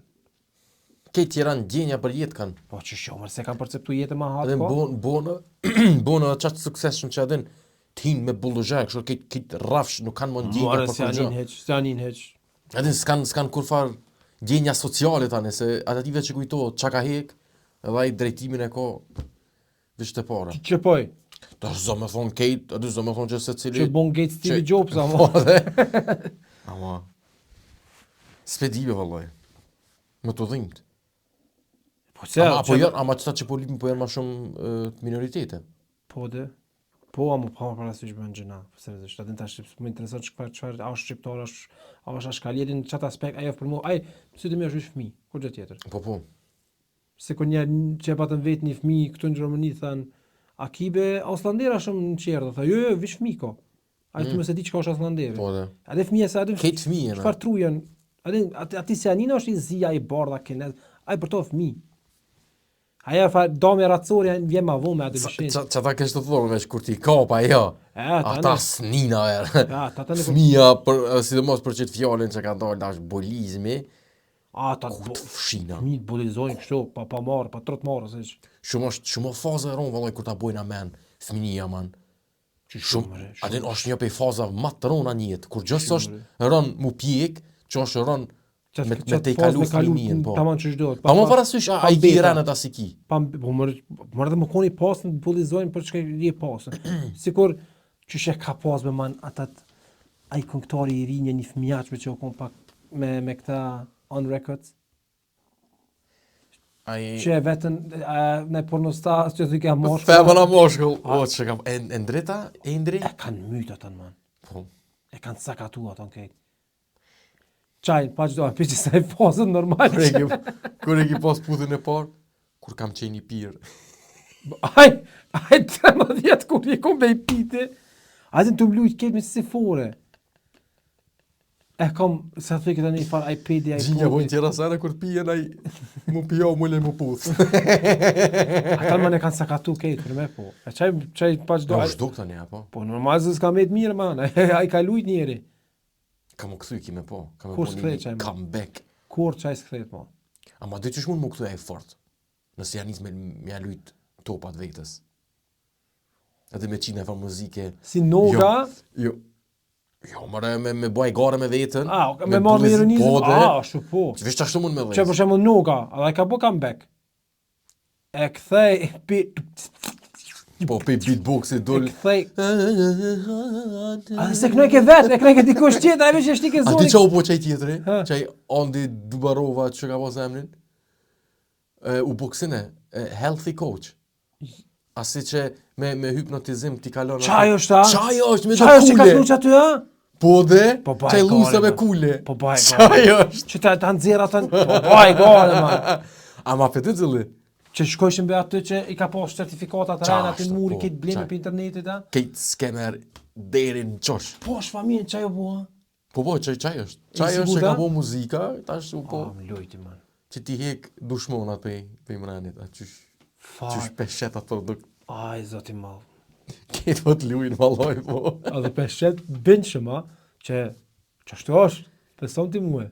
Ke tjera ndjenja për jetë kanë. Po që shumë, se kanë perceptu jetën ma hatë po. Edhe bon bon bon edhe çaq suksesshëm që adin të hinë me bulluzha, kështu këtë këtë rrafsh nuk kanë më ndjenja për kurrgjë. S'janin hiç, s'janin hiç. Edhe s'kan s'kan kurfar ndjenja sociale tani se ata tive që kujtohet çka ka hek, edhe ai drejtimin e ka veç te para. Që poj? Ta s'do me thonë kejt, aty s'do me thonë që secili... Që bon Gates Steve Jobs, ama. Po, dhe. Ama... S'pe di be vallaj. Më të dhimt. Po se... Ama, apo janë, ama qëta që po lypin, po janë ma shumë të minoritete. Po dhe. Po, ama pa marrë parasysh bën gjëna, po seriozisht, atë tash më intereson çfarë çfarë a është shqiptar, a është a është ashkali në çat aspekt, ajo për mua, ai si të më është fëmijë, kurrgjë tjetër. Po po. Se kur një që e patën vetë një fëmijë këtu në Gjermani thanë, a ki be Ausländera shumë në çerdhe? Tha, jo, jo, veç fëmijë ka. Ai mm. mos e di çka është Ausländeri. Po dhe. A dhe fëmija se atë Këtë fëmijë. Çfarë trujen? Atë aty aty se anina është i zi ai bardha kinez. Ai për to fëmijë. Aja fa dame racore janë vjen ma vonë me atë bishin. Ça ça ta kesh të thonë veç kur ti kap ajo. Ata snina erë. Ja, ata tani fëmija për sidomos për çet fjalën që ka dalë tash bulizmi. Ata ku të fshina. Fëmijët bulizojnë kështu pa pa marr, pa trot marr ose hiç. Shumë është shumë fazë e rëndë vallai kur ta bojnë amen fëmija man. Shumë, a din është një prej fazave më të rënda në jetë, kur gjë s'është rënd mu pjek, që është rënd me, me te kalu fëmijën, po. Tamam që çdo. Pa më parasysh, a, a i ki rënët a s'i ki? Pa, po më, më edhe më koni pasën, të bullizojnë për çka je pasën. Sikur, qysh e ka pas me man atat, ai këngëtari i ri një një fëmijaqme që u kon pak me, me këta on records. Ai që e vetën në pornostar që thë ka moshkull. Femër a moshkull. O që kam e Endrita, Endri. E kanë myt atë man. Po. E kanë sakatu atë këtë. Çaj, pa çdo, pi që sa i fazën normal. Kur e ki, kur e ki pas puthjen e parë, kur kam qenë i pirë. Ai, ai 13 kur i kom be i piti. Ai të mlujt këtë me si fore. E kam, sa thoj këta një farë iPad-i, iPod-i. Gjinja bojnë tjera sene kur pijen ai mu pijo, mu le mu puth. Ata më ne kanë sakatu kejt për me po. E qaj, qaj pa çdo... Jo, zhduk tani, apo? Po, normal se s'ka met mirë, man. Ai ka lujt njeri. Ka mu kthy ki me po. Ka me po një comeback. Kur qaj s'kthehet mo? Ama di qysh mund mu kthy ai fort. Nëse ja nis me, me ja lujt topat vetës. Edhe me qitë në muzike. Si Noga? Jo, jo. Jo, mëre, me, me bëj gare me vetën. A, me, me marrë me ironizëm, po, a, ashtu po. Që veç ashtu mund me dhejtë. Që për shembull Noga, edhe ai ka bo comeback. E kthej, pi... Po, pi beatboxi dul. E kthej... A, se knoj ke vetë, e knoj ke dikush tjetër, ai veç e shtike zonin. A di që u po qaj tjetri? Qaj Andi Dubarova, që ka pas emrin? E, u bo ksine, healthy coach. Asi që me, me hipnotizim ti kalon... Qaj është a? Qaj është me do kule? Qaj është që ka knu që aty a? Po dhe? Po baj Qaj lusa me kule? Po baj gare. Qaj është? Që ta, ta nxjerr ata... Po baj gare, ma. A ma pëtë zëlli? Që shkojshën be aty që i ka pas certifikatat rejnë aty në muri, po, këtë bleme për internetit, a? Këtë skemer deri në qosh. Po, është familje, qaj u bo, a? Po po, qaj qaj është. Qaj është që ka bo muzika, tash u po. Ah, më lujti man. Që ti hek dushmonat pe pe mranit, a qysh. Qysh peshet ato duk. Aj zoti madh. Këtë po të lujnë valloj po. Edhe peshet bindshëm, a, që qashtu është, beson ti mue.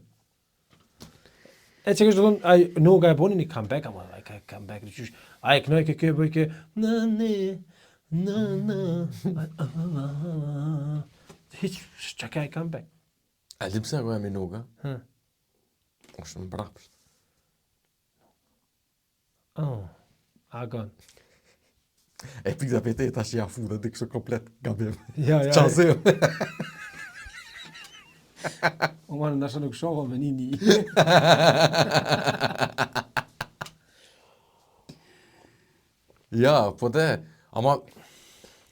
E që kështë të thonë, ai Noga e boni një comeback, ama ai ka comeback, qysh, ai knoj ke ke bëj ke, në në, në në, hiç, që ka i comeback. A di pse ka emrin Noga? Hë. Është mbrapsht. Oh, agon. E pita për te tash ja futë dhe kështu komplet gabim. Ja, ja. Qazim. O marë, ndasha nuk shoha me një një. ja, po de, ama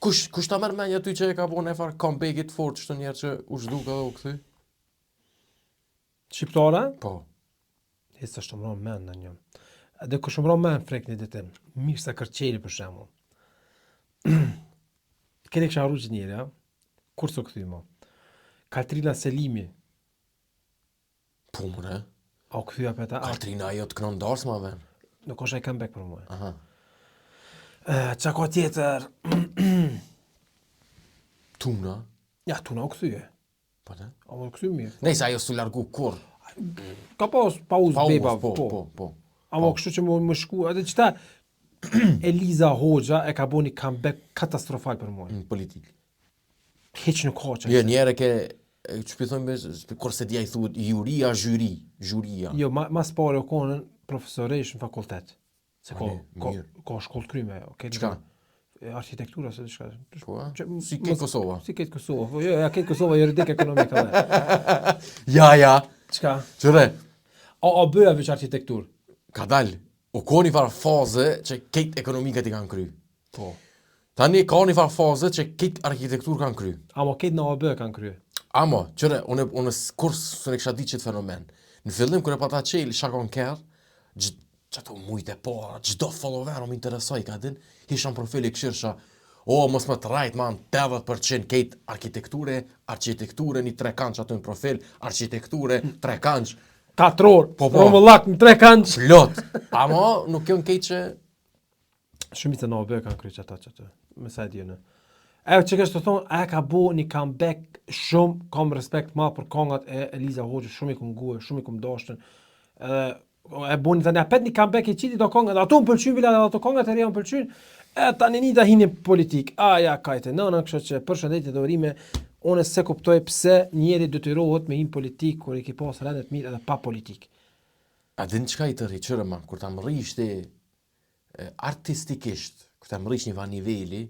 kush, kush ta merr menja ty që e ka bo një farë comeback-it fort që të njerë që u zhduk edhe u kthy? Shqiptare? Po. E s'është më men në një. Edhe kush më men frek një ditë. Mirë sa kërqeli për shembull. Kene kisha harru që njeri, a? Kur s'u kthy mo? Kaltrina Selimi. Po më A u kthy apet a? Kaltrina ajo të kënon darsmave. Nuk është ai comeback për mua. Aha. E, qa ka tjetër? Tuna. Ja, Tuna u kthye. Po ne? A u kthy mirë. Nejse ajo s'u largu kurr. Ka pas pauzë Pauzë, beba, po, po, po. Ama po. kështu që më, më shku, edhe qëta Eliza Hoxha e ka bo një comeback katastrofal për mua. Në politikë. Hiç nuk ka që. Jo, njerë ke e, që po i thonë be, kur se di ai thuhet juria, zhyri, zhuria. Jo, ma, mas pare o konën profesoresh në fakultet. Se ka, Ani, ka, mirë. ka shkollë kryme, ajo. Ke Çka? E, Arkitektura se diçka. Po, a? Që- Si ke mos- Kosova. Si këtë Kosova. Po, jo, ja këtë Kosova juridik ekonomik edhe. Ja, ja. Çka? Qëre, A, a bëja veç arkitekturë? ka dal. U ko një farë faze që kejt ekonomikat i kanë kry. Po. Tani ka një farë faze që kejt arkitekturë kanë kry. Amo këtë në AB kanë krye. Amo, qëre, unë, unë kur s'e kisha ditë qëtë fenomen. Në fillim, kur e pata qelë, shakon kerr, Qato mujt e para, çdo follower më interesoj, ka din, hisha në profil e kshyrsha, o, mos më të rajt, man, 80% kejt arkitekture, arkitekture, një trekanç aty në profil, arkitekture, trekanç, Katror, Po, po. Rrumullak në trekanç. plot. Amo, nuk janë kejt që... Shumica në OB kanë kry qata që të, me sa e di unë. Ajo që kështë të thonë, aja ka bo një comeback shumë, kam respekt ma për kongat e Eliza Hoxhës, shumë i kum ngue, shumë i kum dashtën. Edhe e boni tani apet një comeback i qiti do kongat, ato më pëlqyn bila, edhe ato kongat e reja më pëlqyn. E tani një ta hini politik. A ja kajte nënën, kështu që përshëndetje dhe urime. Unë se kuptoj pse njeri detyrohet me hin politik kur i ki pas rendet mirë edhe pa politik. A din çka i të rri, qyre ma, kur ta mrrish ti e, artistikisht, kur ta mrrish një farë niveli,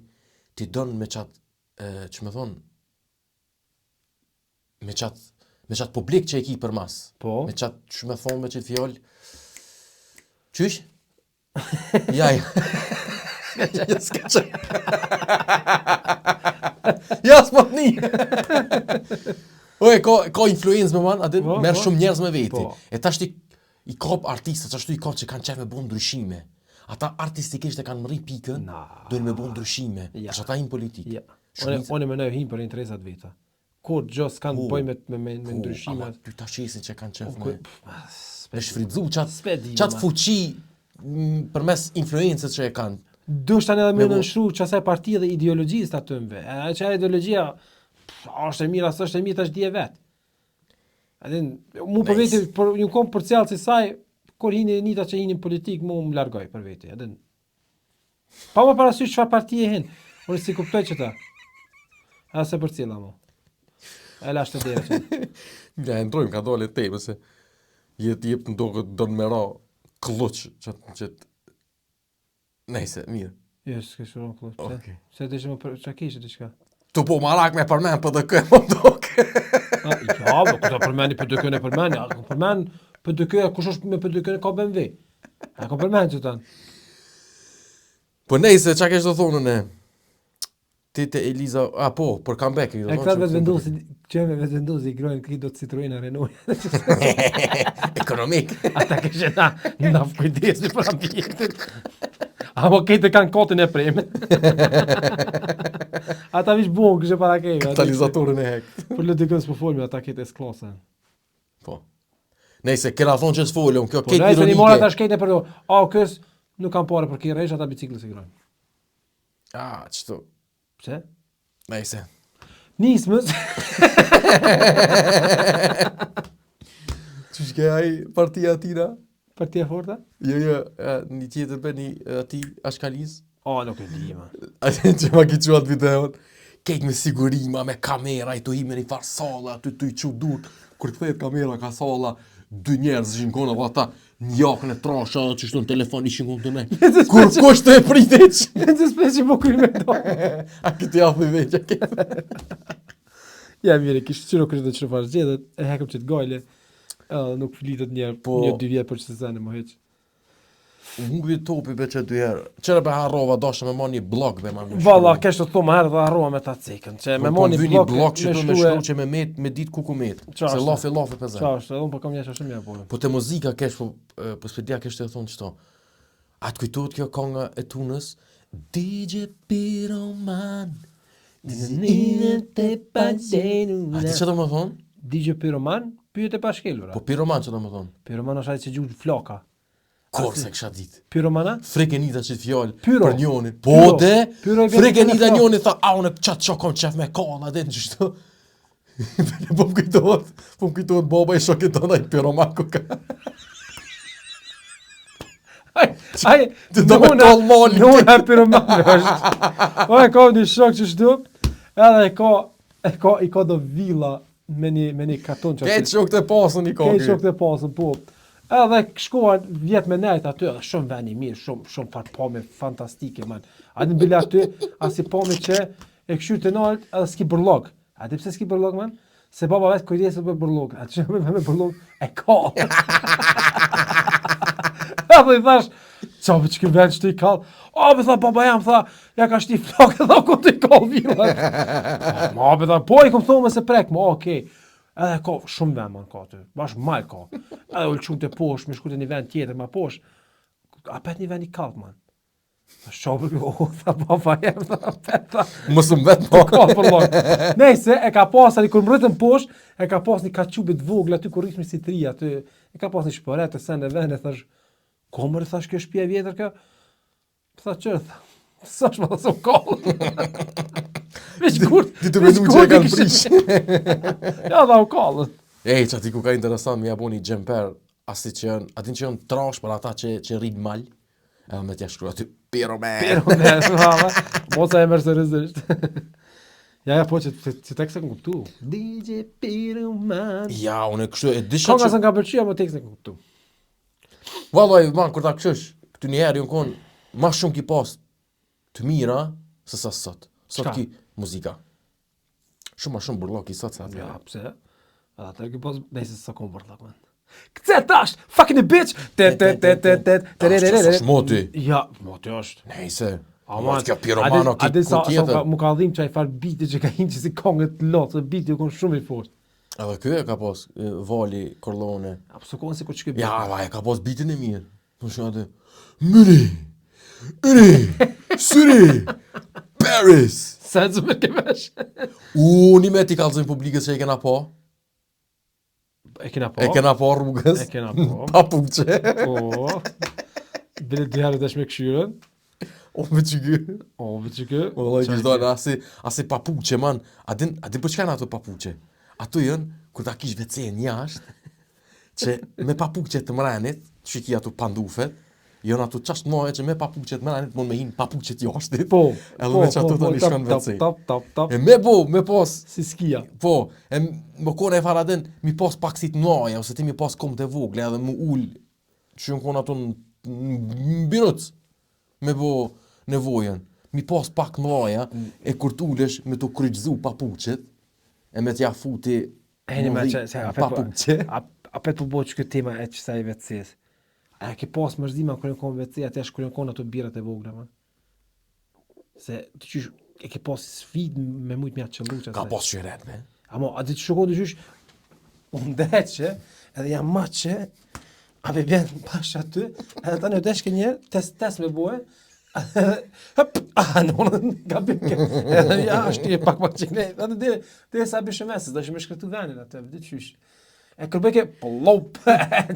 ti don me qatë, e, që me thonë, me qatë, me qatë publik që e ki për mas, Po. me qatë, që me thonë, me qatë fjallë, qysh? Ja, ja. Ja, s'ka që. Ja, s'po të një. Oj, ka, ka influencë me man, a din, Po, merr po. shumë njerëz me veti. Po. E tash ti i kap artistët, ashtu i kap që kanë qef me bo ndryshime. Ata artistikisht e kanë mrri pikën, Na. dojnë me bo ndryshime. Ja. Tash ata hinë politikë. Ja. Unë Shumica- unë mendoj hin për interesat veta. Kur gjë s'kan të Po, bëjë me me me, me Po, ndryshimet. Ama ty ta shesin që kanë qef Ku- me, pff, ma, s'pe me shfrytzu qatë S'pe di, qatë ma. fuqi m, përmes influencës që e kanë. Dush tani edhe me Me bo- nënshkru qasaj partie dhe ideologjisë të atymve. Edhe që ajo ideologjia pff, a është e mirë, a s'është e mirë, tash dije vet. A din, mu për Nice. veti, për një kom për cjallë si saj, kur hini nita që hini në politik, mu më largoj për veti, a din. Pa më parasysh çfarë partie hin. Unë si kuptoj që ta. Edhe se për cilla mu. E lash të dera që. Ja, e ndrojmë ka dole temë se jetë jep në dokët don me ra klluç që që Nejse, mirë. Jo, s'ke shkruar klluç. Pse? Okej. Se të ishte më për çka kishe diçka. Tu po marak me përmen PDK më doke. A, ja, po këta përmendi PDK-në e përmendi, a kom përmend PDK-ja, kush është me PDK-në ka BMW. A kom përmend që tanë. Po nejse, çka kesh të thonë ne? Ti te Eliza, a po, për comeback E këta vetëvendosi, që me vetëvendosi i grojnë këti do të Citroen a Renault. Ekonomik. Ata kishe na, na fkujdesi për ambientin. Apo këtë kanë kotin e preme. Ata vish buon kështë para kejve. Katalizatorin e hek. Për LDK s'po folmi, ata këtë S-klasa. Po. Nejse, kena thonë që s'folëm, kjo Po ketë nejse një mora ironike. tash këtë e përdor. A, kës nuk kanë pare për kërë resh, ata biciklës i grojnë. A, qëto. Pse? Nejse. Nismës. Qysh ke ai partia atina? Partia forta? Jo, jo, e, një tjetër be, një e, ati Ashkalis. O, nuk e di, ma. Atë që ma ki qu atë videon. Kejt me sigurima, me kamera, i të hi me një farë salla, aty të i qu dur. Kur të kthehet kamera ka salla, dy njerëz ishin konë dhe ata një jakën e trasha që shtu në telefon ishin konë të ne. Kur kush të e priteq? Në të speqi po kryme do. A këtë ja thuj veç, a këtë. Ja, mirë, kishë qyro kështë dhe qyro farë zgjedhet, e hekëm që të gajle, edhe nuk flitet një, Po. një dy vjet për që se zene më heq. Humbi topi be që dy herë. Qëre be harrova, dashë me marrë një blog be ma me Valla, kesh të thomë herë dhe harrova me ta cekën, që me Po, marrë po, një një blok, blok që du me shkrue- shkru që me met, me dit ku ku met. Qa Se është? lafi lafi për Qa zë. është, edhe unë po kam një që shumë ja po. Po te muzika kesh, po, e, po s'pe dia kesh të thonë qëto. A të kujtohet kjo konga e Tunës? DJ Piroman. A ti që do më thonë? DJ Piroman, pyet e pashkelura. Po Piroman që do më thonë? Piroman është ai që gjuhë flaka. Kur se kisha ditë. Pyromana? Frikë e nita që të fjalë Pyro. për njonin. Po Pyro. de, Pyro i vjen frikë e të nita flakë. njoni tha, a unë qatë që kom qef me kalla, dhe në qështu. po më kujtohet, po më kujtohet baba i shokit tonë ai piroman ku ka. Ai, ai, Ti do me nona- tall malin. Nona piroman është. O e ka një shok që shtu, edhe e ka, e ka, i ka do villa me një, me një katon që Ketë shok të pasën i ka. Kej ky. shok të pasën, po. Edhe shkoan vjet me nejt aty, edhe shumë vend i mirë, shumë shumë far pamje fantastike man. A din bile aty, asi pamje që e këshyr të nalt, edhe s'ki bërllog. A di pse s'ki bërllog man? Se baba vet kujdeset për bërllog. A që me me bërllog e ka. Edhe i thash, qa për që ky vend që ti kall? O, më tha, baba jam, tha, ja ka shti flakë, tha, ku ti kall villa. Ma, be tha, po i kom thonë me se prek, ma, okej. Edhe ka shumë vend man ka aty, bash mal ka. Edhe u lçun të poshtë, më shku te një vend tjetër ma poshtë. Apet një vend i kallë, man. Tha shobë, o, tha baba jem, tha apet, tha. Mos më vet po. Ka për lloj. Nejse, e ka pas aty kur mrritën poshtë, e ka pas një kaçubit vogël aty ku rrishmi si tri aty. E ka pas një shporet e sen e vende, thash, ko mërë, thash, kjo shtëpi e vjetër kjo? Tha që, tha, s'është më tha s'u kallë. Veç kur, Ti të menu që e kanë prish. Ja, tha u kallë. Ej, që aty ku ka interesant, mi ja bo një xhemper, asi që janë, atin që janë trash për ata që, që rrinë mal, edhe me t'ja shkru aty, Piro me. Pero me, mama, moca e merr seriozisht. Ja, ja, po, që, që, që tekst e kom kuptu. DJ Piro Man. Ja, unë e kështu e disha Konga që... s'më ka pëlqy, ama tekstin e kom kuptu. Vallaj, man, kur ta këshysh, këtu një herë jonë konë, ma shumë ki pas të mira, se sa sot. Sot Çka? ki muzika. Shumë ma shumë burllak i sot se atë. Ja, pse? Edhe atëherë ki pas, nejse s'ka konë burllak, man. Këce tash, fucking bitch! Te, te, te, te, te, te, re, re, re, re. Tash, moti. Ja, moti është. Nejse, Ama, mos kjo piromano ki a di ku sa, sa tjetër. ka, mu ka dhimë që ai farë biti që ka hinë që si kongët të lotë, se biti u konë shumë i fort. Edhe ky e ka pas e, Vali Corleone. A po s'u konë si kur që ky biti. Ja, va, e ka pas bitin e mirë. Po shumë atë. Myri. Yri. Syri. Paris. Sa e zëmë ke vesh? U, një me ti kallëzojnë publikës që e kena po. E kena po. E kena po rrugës. E kena po. Papuqe. Po. Bile dy herë desh me këshyrën. O, me që ky. O, me që kë. Vallai kish dalë asi, asi papuqe man. A din, a din po çka janë ato papuqe? Ato janë kur ta kish WC-n jashtë, që me papuqe të mrenit, që i ki ato pandufet, janë ato qashtë noje që me papuqe të mrenit mund me hinë papuqe të jashtit. Po. Edhe po, me që ato po, po, tani tap, shkon tap, WC. Tap, tap, tap. E me bo, me pas, Si skia. po, e më kone e faradin, mi pas pak si të noje, ose ti mi pas kom të vogla edhe mu ul, që janë konë ato në, në biruc, me bo nevojën. Mi pas pak noja, e kur t'ulesh me të kryqëzu papuqet, e me t'ja futi E një me mundhi që, se apet po, papuqe. ap- apet po bëhet që këtë tema e qësaj WC-s. A e ke pas mërzima kur janë konë WC, atë është kur janë konë ato birat e vogla, man. Se të qysh, e ke pas sfidë me mujt me atë qëllu që Ka pas qyret, me. Amo, a di të shokon të qysh, unë ndeqe, edhe jam ma që, a be bjen bash aty, edhe tani u deshke njerë, test, test me bue, edhe, hëp, a, në unë gabim ke, edhe ja, është e pak pak që ne, edhe dhe, dhe sa bishë mesës, do me shkretu venin aty, di qysh. E kur bëke, plop,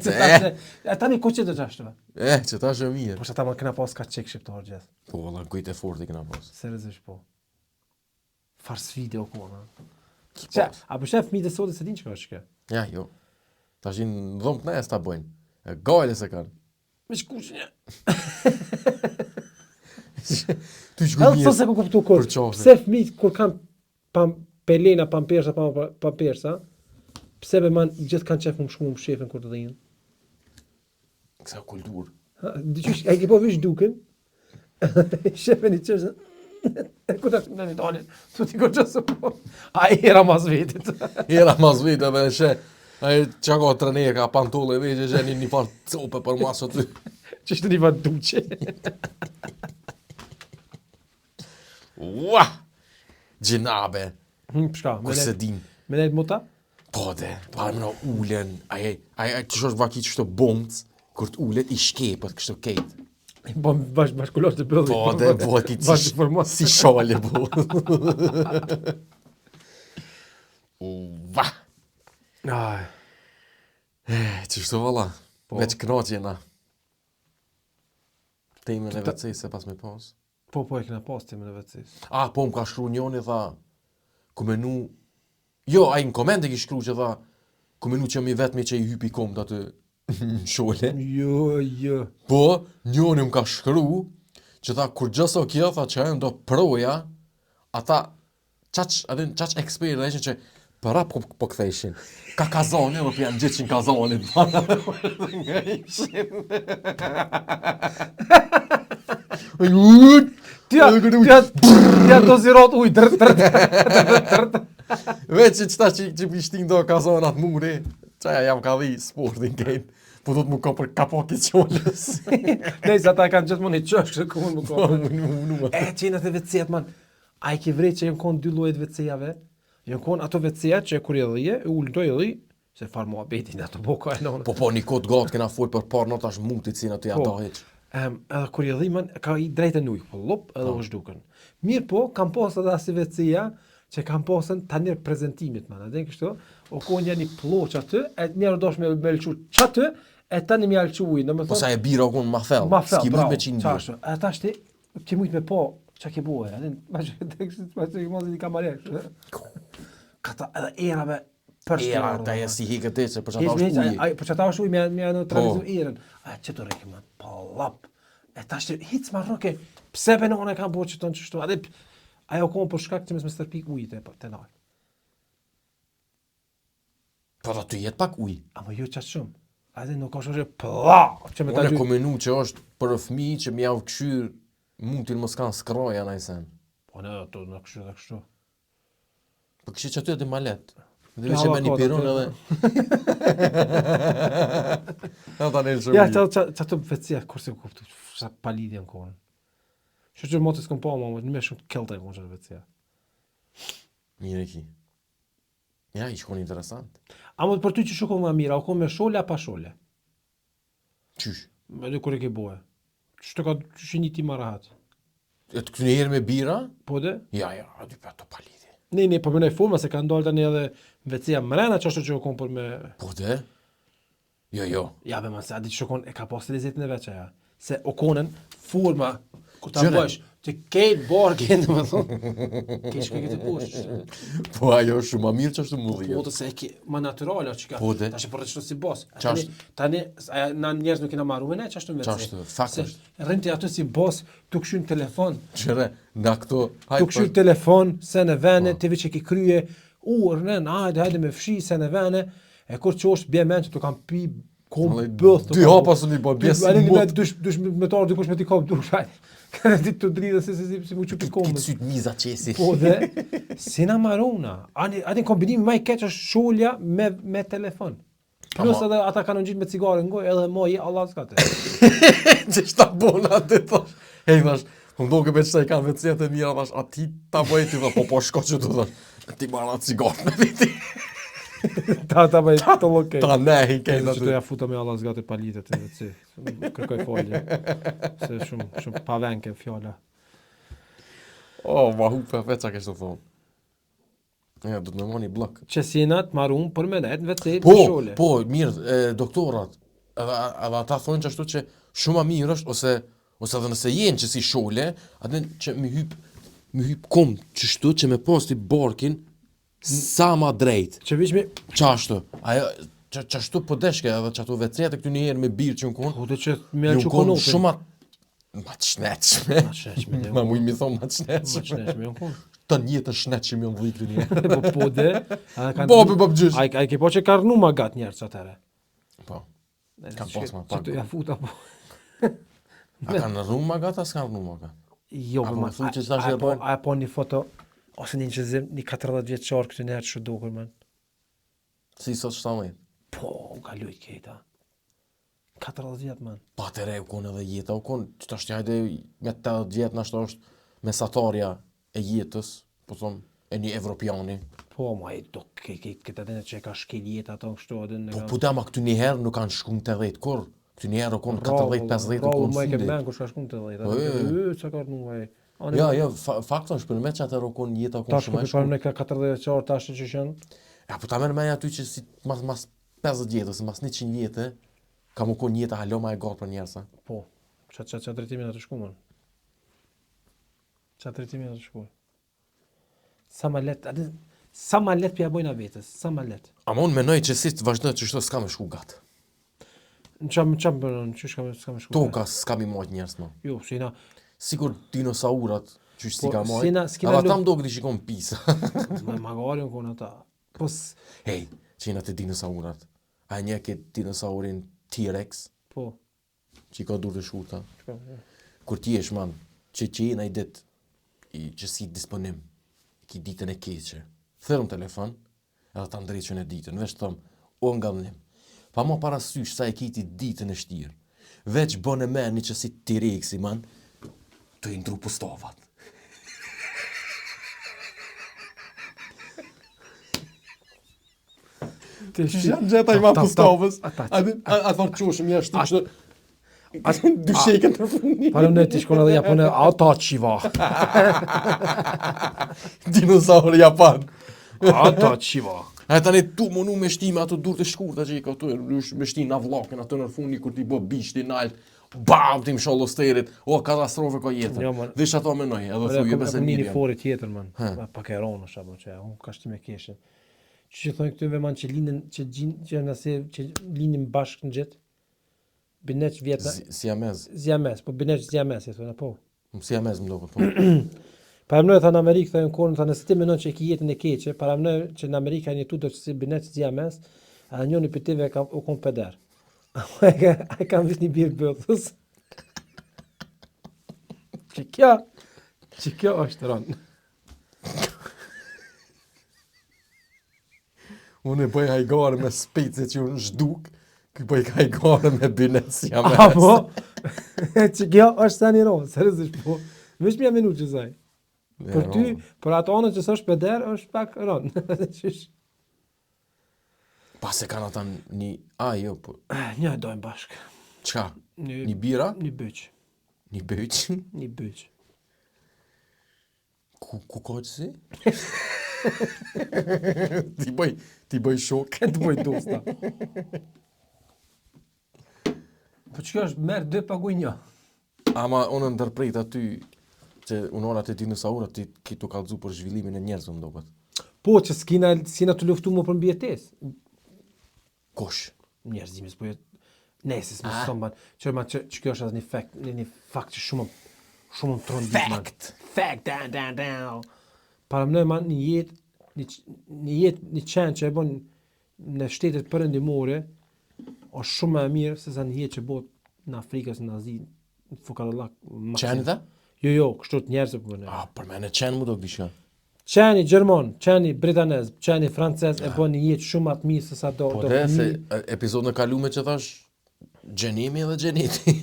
që tash, e tani ku që do të ashtu? E, që tash e mirë. Po që ata ma kena pas ka qek shqiptar gjithë, Po, valla, kujt e forti kena pas. seriozisht po. Far sfide o kona. Që, a po shef fëmijët e sotit se din çka është kjo? Ja, jo. Tash në dhomë të nesë ta bëjnë. E gajle se kanë. Me shkuqë një. Ty që Edhe mirë. sot se ku kuptu kur. Për qafe. Pse fëmijët kur kanë pam pelena pampersa pam pampersa, pse be man gjithë kanë qef më shku më shefën kur të dhinë? Kësa kulturë. Ha, di qysh, ai ke po vish duken. Shefën i qeshën. E ku ta në një dalin, tu ti goxha së po. A era mas vetit. Era mas vite edhe e she. Ai çka ka trener ka pantolle veç e she një një farë cope për mas aty. Që ishte një farë duqe. Ua! Gjinabe, Hm, pshka, me kur se nejt, din. me nejt muta? Po de, pa më ulen, ai ai ai që është vaki kështu bombc, kur të ulet i shkepët kështu kejt. Po bash bash kulosh të bëlli. Po de, po ti Bash për mos. si shale po. Ua! Ai. Eh, Qështu valla? Po. Veç knaqje na. Temën e WC se pas me pas. Po po e kena pas temën e WC-s. Ah, po më ka shkru njoni, tha, ku menu... Jo, ai në koment e ki shkru që tha, ku menu që mi vetmi që i hypi komt aty në shole. Jo, jo. Po, njoni më ka shkru, që tha, kur gjëso kjo, tha, që ajo do proja, ata, qaq, a din, qaq ekspertë ishin që prap po, po ktheshin. Ka kazani dhe po janë gjithë në kazanit. Nga ishin. Ti ja, ti ja, ti ja do zirot ujë, drët, drët, drët, drët. Veç që qëta që, që pishtin do kazanat muri, qaja jam ka dhi sportin kejt, po do të mu ka për kapaki qolës. Nejse ata e kanë gjithmonë një qosh kështu ku mund më Po, ka. mu mu mu. E qenë atë WC-at man. A i ke vrejt që janë konë dy lloje të WC-jave? Janë konë ato WC-ja që kur i dhije, e ulë do i dhi, se farë muhabetin ato boka e nonën. Po po, një kohë të gatë kena fol për parë, no tash mutit si në të ja Po. da hiq. Um, edhe kur i dhimen, ka i drejtë në ujë, po lop edhe po. u zhdukën. Mirë po, kam pas edhe asi WC-ja, që kam pasën tani prezentimit, man, edhe kështu, o ku një një plloç aty, e njerë dosh me, me lëshu qaty, e tani me lëshu ujë, domethënë... Po sa e bira o konë ma thellë, ma thellë, s'ki mujt me qinë Qashtu, e tash ti, ki mujt me po, që ke bua, edhe, ma që të kështë, ma që të një kamarek, Kata edhe era me për Era, ta e si hikë të që për që ata është uji. Ai, për që ata është uji, me, me neutralizu po. erën. A, që të rrekë, man, po lap. E tash ti, hic ma rroke, pse be në e kam bo që tonë qështu, edhe, ajo konë për shkak që mes me stërpik ujë të, të nalë. Po do të jetë pak ujë. Ama jo qatë shumë. A edhe nuk është është pla, që me ta Unë kom menu që është për fëmijë që m'jau këshyr mutin mos kanë skroja naj sen. Po ne, ato në këshyr dhe kështu. Po kështu që aty edhe ma lehtë. Dhe veç e me një pirun edhe. Ja tani shumë. Ja, ç'a ç'a ç'a të vecja kur se kuptu, sa pa lidhje në kohën. Kështu që motë s'kom pa më, më shumë kelta e konë vecja. Mirë e ki. Ja, i shkon interesant. A më për ty që shukon më mirë, a u kon me shole a pa shole? Qysh? Me dhe kur e ke boje. Që të ka qysh një ti ma rahat? E të këtu një herë me bira? Po dhe? Ja, ja, aty pa to pa lidhje. Ne, ne, po menoj forma se kanë dalë tani edhe WC-ja mrena që ashtu që u kon për me... Po dhe? Jo, jo. Ja, be, se a di që kon, e ka pas lezetin e veç aja. Se o konën, forma, kur ta bësh, të kejt barkin, do të thonë. Ke shkoj këtë poshtë. Po ajo është shumë më mirë që ashtu mu dhjet. Po të se e ke më natyrale që ka. Po dhe. Tash po rresh si boss. Tani tani aja na njerëz nuk kena marrë me çashtu me. Çashtu, fakt është. Rrin ti aty si boss, tu kshyr në telefon. Qëre, nga këto, hajt. Tu kshyr telefon, se në vene, po. ti veç e ke krye, u rrën, hajde, hajde me fshi se në vene. E kur qosh bie mend që tu kam pi kom bëth. Dy hapa së një po bie si mut. Dush dush me të ardhur dikush me ti kap dush. Ka ditë të dridhe se si si si mu çupi komën. Këtë syt miza qesi. Po dhe si na marona. Ani atë kombinimi më i keq është sholja me me telefon. Plus edhe ata kanë ngjit me cigare në gojë edhe mo i Allah s'ka të. Që shta bona aty thosh. Hej thash, po më doke me qëta i kanë WC-të e mira, thash, a ti ta bëj ti, po po shko që tu thash. Ti marra cigare me veti. Ta ta bëj të lokej. Ta ne i kejt aty. Që të ja futa me Allah s'ka të palitet të WC. Kërkoj falje. Se shumë shumë pa venke fjala. Oh, ma hupe vetë çka kesh të thonë. Ja, do të më moni bllok. Që si jena të marum për me net në WC po, shole. Po, mirë, e, doktorat, edhe, edhe ata thonë që ashtu që shumë ma mirë është, ose, ose edhe nëse jenë që si shole, atë që mi hyp, mi hyp kom qështu që me pas ti barkin, sa ma drejt. Që vish me... Qashtu, ajo, që, qashtu po deshke edhe që ato WC-të këtu një herë me birë që në konë, Po, dhe që me që konë shumë Ma të shnetshme. Ma të shnetshme. Ma muj mi thonë ma të shnetshme. Ma të shnetshme, janë konë. Të një të shnetshme janë dhikë një. Po, po dhe. Po, po, po, gjysh. Ai, ai ke po që ka rrnu ma gat njerëz atëherë. Po. Kam pas ma pak. Që të ja futa, po. A kanë rrnu ma gat, a s'kanë rrnu ma gat? Jo, po ma. A që tash e po, a po një foto, ose një incizim, një 40 vjeçar këtë njerë që dukur, man. Si sot 17? Po, ka lujt kejta. 40 vjet man. Pa të re u konë edhe jeta, u konë, që tash hajde me 80 vjet nashta është mesatarja e jetës, po thom, e një evropiani. Po, ma e do ke ke këtë atë që e ka shkel jeta ato kështu atë në. Po po da ma këtu një herë nuk kanë shku në 80 kur, këtu një herë u konë 40 50 u konë. Po, ma e ke men kush ka shku në 80. Po, ë, çka ka rrnu ai. Ja, jo, fakt është për me që atëherë u konë jeta u konë shumë e shkurtë. Tash ka 40 vjeçar tash që janë. Ja, po ta merr mendja aty që si mas mas 50 vjet ose mas 100 vjetë, ka më konë jeta hala ma e gatë për njerëz. Po, qa, qa, qa drejtimin atë shku, man? Qa drejtimin atë shku? Sa ma let, atë, sa ma let pja bojna vetës, sa ma let. Ama unë menoj që si të vazhdoj që shto s'ka me shku gatë. Në qa, në qa më përën, që s'ka me, s'ka me shku Toka s'ka mi majt njerëz më. Jo, si na... Sikur dinosaurat, që si po, ka majt. Sina, s'kina Edhe ata më do këti shikon pisa. Me magari në konë ata. Po s... Hej, që jena te dinosaurat. A e njeh këtë dinosaurin T-Rex? Po. Që i ka durë të shkurta. Çka? Kur ti jesh man, që që je naj ditë i që si disponim, ki ditën e keqe. Thirr në telefon, edhe ta ndreqën e ditën, veç thom, o ngadhnim. Pa ma parasysh sa e ki ti ditën e shtirë. Veç bën e meni që si T-Rexi man, të i ndru pustavat. Ti shi. Jam gjeta i ma pustavës. A di, a farë qoshëm jashtë kështu. As Dyshekën të fundi. Pa në ti shkon edhe Japone, ata qiva. Dinosaur Japan. Ata qiva. A tani tu munu me shti me ato durët e shkurta që i ka tu, me shti në vllakën ato në fundi kur ti bë bishti nalt. Bam, ti msho losterit. O katastrofe ka jetën. Jo, man. Veç ato menoj, edhe Ore, thuj, kom, jo e se kom një mirë një jam. fori tjetër, man. Ha. Ma Pak e ronë është apo që, unë ka shti me keshin. Që që thonë këtyve man që lindin, që gjin, që nëse që lindin bashkë në gjithë, bineq vjetë, Si, siamez. ziames, po bineq ziames, i thonë, po. Siamez më duket, po. Paramendoj tha në Amerikë, tha në kohën, tha nëse ti mendon që e ki jetën e keqe, paramendoj që në Amerikë janë jetu do që si bineq ziames, edhe njëri prej tyre ka u kon peder. Ai ka ai ka vit një birë bëthës. Që kjo, që kjo është rënë. Unë e bëj hajgare me spece që unë zhduk, ky bëj hajgare me binet siamez. Apo, që kjo është sa një ronë, seriozisht po. Veç më menu që saj. E, Për ty, ronë. për ato anën që s'është peder, është pak rënë. Qysh? Pa se kanë ata një... A, jo, po... Një e dojmë bashkë. Çka? Një, Një bira? një byq. Një bëq? Një byq. Ku, ku ka që si? ti bëj, ti bëj shok. Të bëj dosta. Po që kjo është merë dy paguj një. Ama unë ndërprit aty që unë ora të dinosaura ti ki tu kallzu për zhvillimin e njerëzve më duket. Po që s'kina, s'kina të luftu më për mbijetesë. Kush? Njerëzimi s'po jet... Nese s'më ah. ban. Që ma që, që kjo është edhe një fakt, një, një fakt që shumë shumë më trondit man. Fact. Fact down down down. Paramendoj man një jetë një, q- një jetë një qenë që e bën në shtetet perëndimore është shumë më e mirë se sa një jetë që bëhet në Afrikë ose në Azi, në fukarallak. maksimum. Qenë dhe? Jo, jo, kështu të njerëzve po bënë. A, për mene qenë mu do diçka. Qeni gjerman, qeni britanez, qeni francez e bën një jetë shumë më të mirë se sa do Po do dhe se fëmijë. e, episodin e kalume që thash gjenimi edhe gjeniti.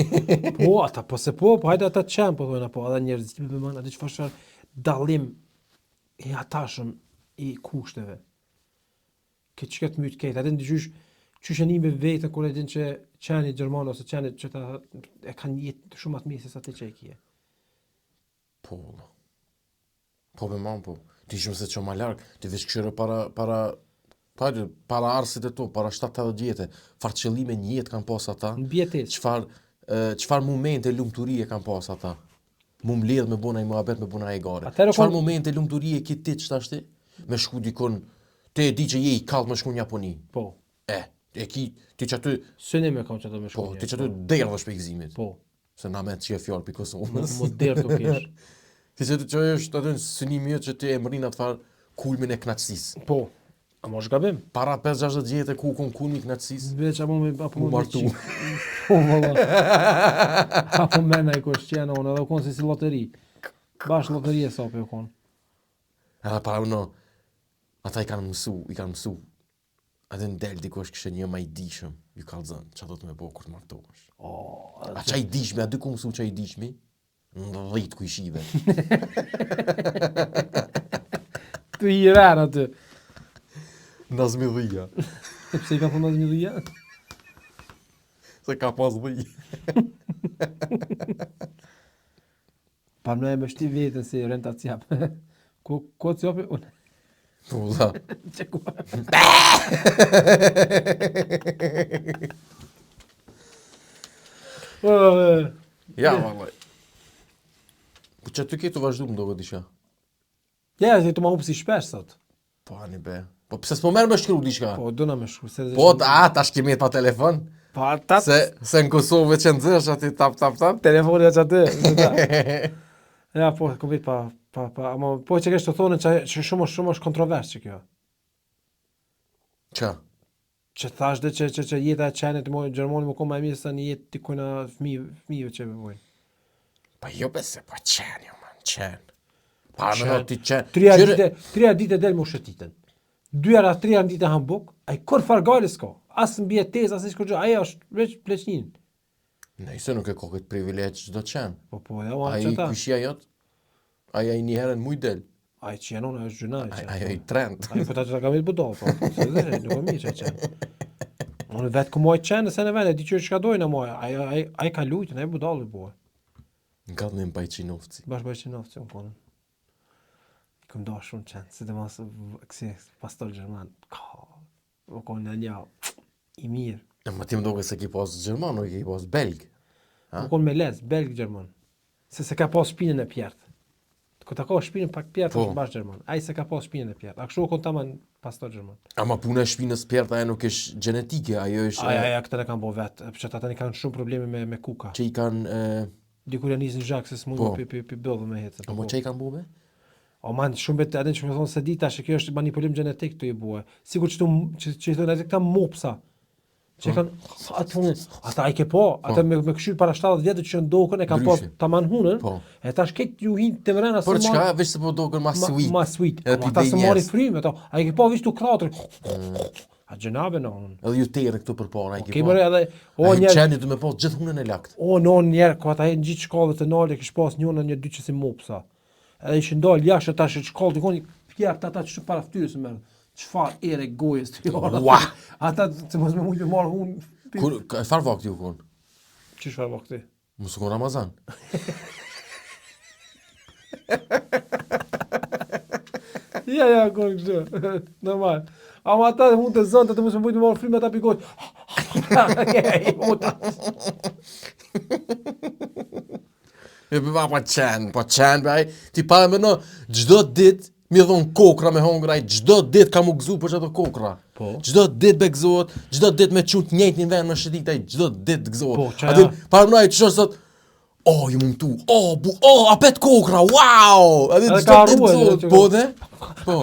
Po, ata po se po, po hajde ata qenë po thonë apo edhe njerëzit më bën atë çfarë çfarë dallim i hatashëm i kushteve. Këtë që këtë myt këtë, atë ndjysh qysh e nime veten kur e din që qeni gjerman ose qeni që ta e kanë jetë shumë më të mirë se sa ti që e kije. Po, valla. Po me mam, po. Ti shumë se që ma larg, ti veç këshyre para, para, para, para arsit e to, para 70 vjetë, farë qëllime një jetë kanë pas ata, Në bjetesë. çfarë e, çfarë momente lumturie kanë pas ata. Mu mbledh me bona i muhabet me bona i gare. Atëherë Çfarë kon- momente lumturie ki ti që tash ti? Me shku dikun, ti e di që je i kallt me shku në Japoni. Po. E, e ki, ti që aty, Synim e kam që ato me po, shku. ti që aty derdhesh për gëzimit. Po. Se na me të që e fjalë për Kosovës. Mo derë të kesh. Ti që që është aty në synimi jot që ti e mrin atë farë kulmin e kënaqësisë. Po. A mos gabim? Para 5-60 vjetë ku kon kulmi i kënaqësisë? Veç apo me apo Mu me martu. qi- Po valla. Apo me na i kush qenë unë, edhe u kon si si loteri. Bash loteri e sopi u kon. Edhe para uno, ata i kanë mësu, i kanë mësu. Atë në del dikush kishte një ma i dishëm, ju kallzon, ç'a do të me bo kur të martohesh. Oh, A qa i dishmi, a dy ku mësu qa i dishmi? Në dhit ku i shive. Tu i ran aty. Nazmi dhija. E pse i ka thonë Nazmi Dhija? Se ka pas dhija. Pa më me shti veten si renta cjap. Ku ku cjapi unë? Po, vlla. Çe ku? Ë, Ja, vallaj. Po që ty ke të vazhdu më do diçka? Ja, se tu ma hup si shpesh sot. Po, ani be. Po pse s'po merr me shkru diçka? Po dona me shkru se Po, ta, tash kemi pa telefon. Po ta Se, se në Kosovë që nxësh aty tap tap tap. telefoni atë aty. se ta. Ja, po, kom vit pa pa pa, ama po që kesh të thonë që, që shumë shumë është kontrovers që kjo. Qa? Që thash dhe që që, që jeta e qenit mo Gjermani më kon më e mirë se sa një jetë dikujna fëmijë fëmijëve që e vojnë. Po jo be se po qen jo man, qen. Pa më no ti qen. Tria Qyre- ditë, tria ditë del më shëtitën. Dy herë a tri herë në ditë han buk, ai kur far gajle s'ka. As mbijetesë, as hiç kurrgjë, ai është veç pleqnin. Nëse nuk e ka këtë privilegj çdo qen. Po po, ja ma Ai çata. kushia jot? Ai ai një herë në muj del. Ai që janë unë, është gjynah. Ai ai i trend. Ai po ta çka kam vetë budall, po. po, Se dhe, nuk e mirë çaj qen. Unë vetë ku moj qenë se në vend, e di që çka dojnë moj. Ai ai ai ka lujtë, ai budalli po. Ngadhnim Bajqinovci. Bash Bajqinovci unë konën. I kom do shumë qenë, sidomos kësi pastor gjerman. Ka, u konë në një i mirë. E më ti më duket se ki pas gjerman, nuk ki pas belg. U konë me lez, belg gjerman. Se se ka pas shpinën e pjertë. Ku ta ka shpinën pak pjertë, po. është bash gjerman. Ai se ka pas shpinën e pjertë. A kështu u konë taman pastor gjerman. Ama puna e shpinës pjertë ajo nuk është gjenetike, ajo është... Ai, ai, këta e kanë bo vetë, që ata tani kanë shumë probleme me, me kuka. Që i kanë... E... Dikur janë nisë në zhak se s'mund po. pi, pi, pi bëllë me hecë. Po, që i kanë bo be? O man, shumë betë, edhe që më thonë se di tash, kjo është manipulim gjenetik të i bue. Sikur që, tu, që, që i thonë edhe këta mopsa, që po. kanë atë fundin, ata i ke po, ata po. me me këshyr para 70 vjetëve që ndokën e kanë pas taman hunën. Po. E tash këtë ju hin të mrena se Por çka, veç se po dokën ma sweet. Ma sweet. Edhe ata se marrin frymë ato. A i ke po veç tu kratër. Mm. A gjënabe në unë. Edhe ju tërë këtu përpara, i ke po. Edhe, o njerë... Qeni du me pas gjithë hunën e lakt. O, no, njerë, ku ata e në gjithë shkallët e nalë, kish pas njënë një dy që si mopsa. Edhe ishin dalë jashtë tash që shkallët i koni pjertë ata që para fytyrës së merr. Çfarë ere gojës të jorë. Ua! Ata të mos me mujtë me marrë hunë. Kur, çfarë vakti u konë? Që çfarë vakti? Mos u konë Ramazan. Ja, ja, konë kështu. Normal. Ama ata mund të zënë të mos me mujtë me marrë frymë ata pikot. E për pa qenë, pa qenë, pa ti pa e meno, çdo dit, mi dhonë kokra me hongër, ai çdo dit ka mu gëzu për qato kokra. Po. Çdo dit be gëzohet, çdo dit me çu të njëjtin vend me shëtit ai, çdo dit gëzohet. Po, qa... A pa më ai çdo sot, Oh, ju mund tu. Oh, bu, oh, apet kokra. Wow! Edhe çdo dit gëzohet. Po dhe? Po.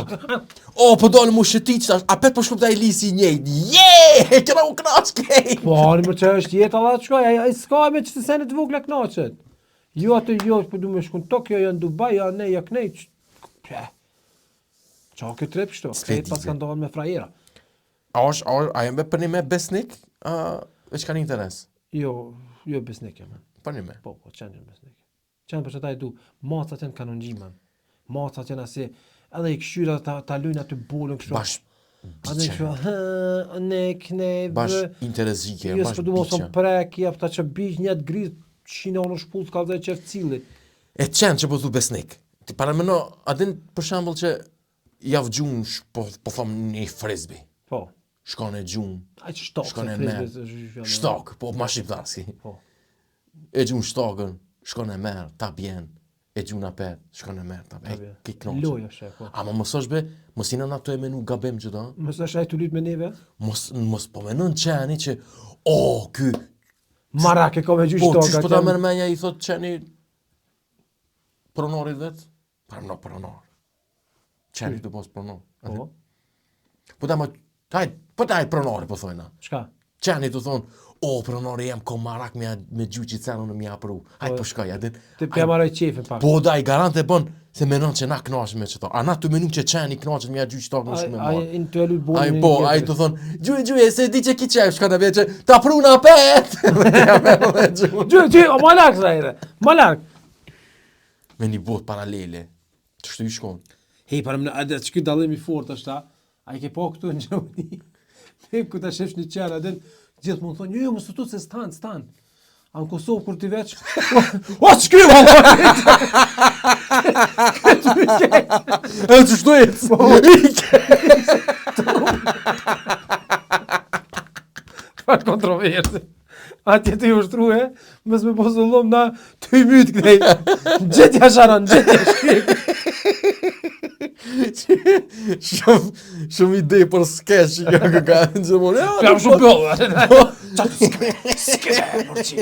Oh, po dalë mu shëtit tash, apet po shkruaj ai lisi i njëjtë. Je! Kena u knaq kejt. Po, ani më që është jeta dha çka, ai ai s'ka me çtë sene të vogla knaqet. Jo atë jo, po du me shku në Tokyo, jo në Dubai, jo ne, jo knej. Pse? Qa kjo trep kështu? Krejt pas kanë ndodhur me frajera. A është, a është, a jam për një me besnik, a veç kanë interes? Jo, jo besnik jam. Për një me? Po, po, qenë janë besnik. Qenë për qata e du, macat janë kanunxhi, man. Macat janë asi, edhe i këshyra ta, ta lujnë aty bolën kështu. Bash Atë kështu, hë, ne, kne, Bash interesike, jo, bash s'po du mos më prek, jep ta që biq një të gris, qina në shpull ka dhe qef cili. E qenë që po thu besnik. Ti parameno, a din për shembull që jav gjun, po, po thom një frisbee. Po. Shkon e gjun. Ai që shtok, shkon e merr. Shtok, po ma shqiptarski. Po. E gjun shtokën, shkon e merr, ta bjen. E gjun apet, shkon e merr, ta bjen. Ki knaqet. Lojë është po. Ama mos është be, mos jena na të e menu gabim që ta. Mos është ai tu lut me neve? Mos, mos po menon qeni që, oh, ky... Marak e ka me gjysh po, toka. Po, qysh po ta merr menja i thot qeni pronarit vet? Pra pronar. Qeni të pos pronar. Po. Po ta më, hajt, po ta hajt pronari, po thojna. Çka? Qeni të thonë, o, pronari jem, ko marak me, me gju që cenën me ja pru. Hajt, po shkoj, a din. Të pja maroj qefin pak. Po da, i garant e bën, se menon që na knaqë me qëto. A na të menu që qeni knaqet me ja gju qëto, në shumë me marrë. Ai, të e Ai, po, ai të thonë, gjuj, gjuj, e se di që ki qef, shka të vje që, ta pru na pet! Gjuj, gjuj, o, ma larg, sa ere, ma larg. Me një botë paralele. Qështu i shkon. Hej, para më, a që ky dallim i fortë është, a? A i ke pa këtu në Gjermani? Ne ku ta shef një qerë, a din, gjithmonë thonë, jo, jo, mos u tut se stan, stan. A në Kosovë kur ti veç, o, që ky, o, E qështu e Po. Pak kontroverse. Atje të ushtru e, mos me po zullum na të i myt këtej. Gjithja sharon, gjithja shkrik. Shumë, shumë ide për skeç që ka ka gjithmonë. Ja, Jam shumë bëllë. Qa të s'ke, s'ke, mërqi.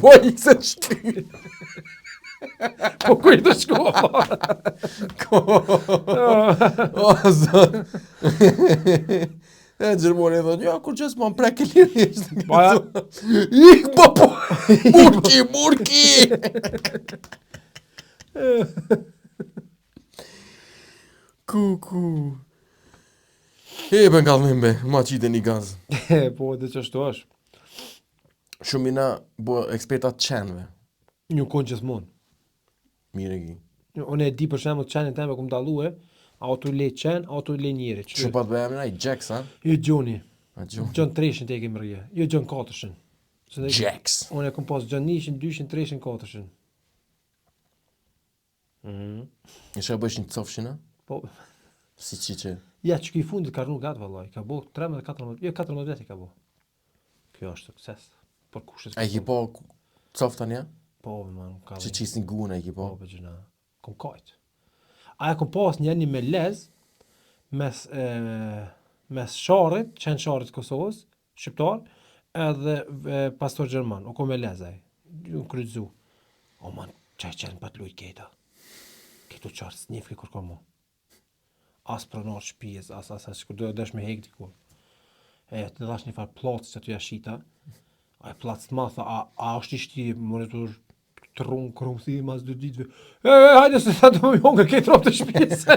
Po i se shky. Po ku i të shko? Ko. O, zot. E Gjermani thotë, jo, kur që s'ma prek lirisht. Po ja. Ik, po, po, murki, murki! Ku, ku. E, për nga dhimbe, ma qitë një gaz. E, po, dhe që ashtu është. Shumë jena bo ekspertat qenve. Një konë gjithmonë. Mirë e ki. Unë e di për shembull qenin tem e kum dallue, Auto le qen, auto le njeri. Që pa të bëjmë ai Jax, a? Jo Gjoni. A Gjoni. Gjon treshin te kemi rrje. Jo Gjon katërshin. Se ne- Jax. Unë e kom pas Gjon njëshin, dyshin, treshin, katërshin. Mhm. E që e bëjshin cofshin, a? Po, Si që që? ja që ky i fundit ka rnu gatë vallai, ka bo 13, 14, jo 14 vjet i ka bo. Kjo është sukses. Për kushtet. A i ki po cof tani, a? Po, më ka. Që qisin guën, a i ki po? Po, po gjëna. Kom kajt. A e kom pas një një me lez, mes, e, mes Sharrit, qenë Sharrit Kosovës, shqiptar, edhe e, pastor gjerman, u kom me lez ai, u kryqzu. O man, qaj qenë pa të lujt keta. Keto qartë, s'njefke kur kom mo. As pronar shtëpisë, as as as kur do desh me hek diku. E të dhash një farë pllacë që aty ja shita. Ai pllac të madh, tha, a, a është i shti, more të të rrun krum si mas dy ditëve. E, e, hajde se sa do më hongër këtë rob të shtëpisë.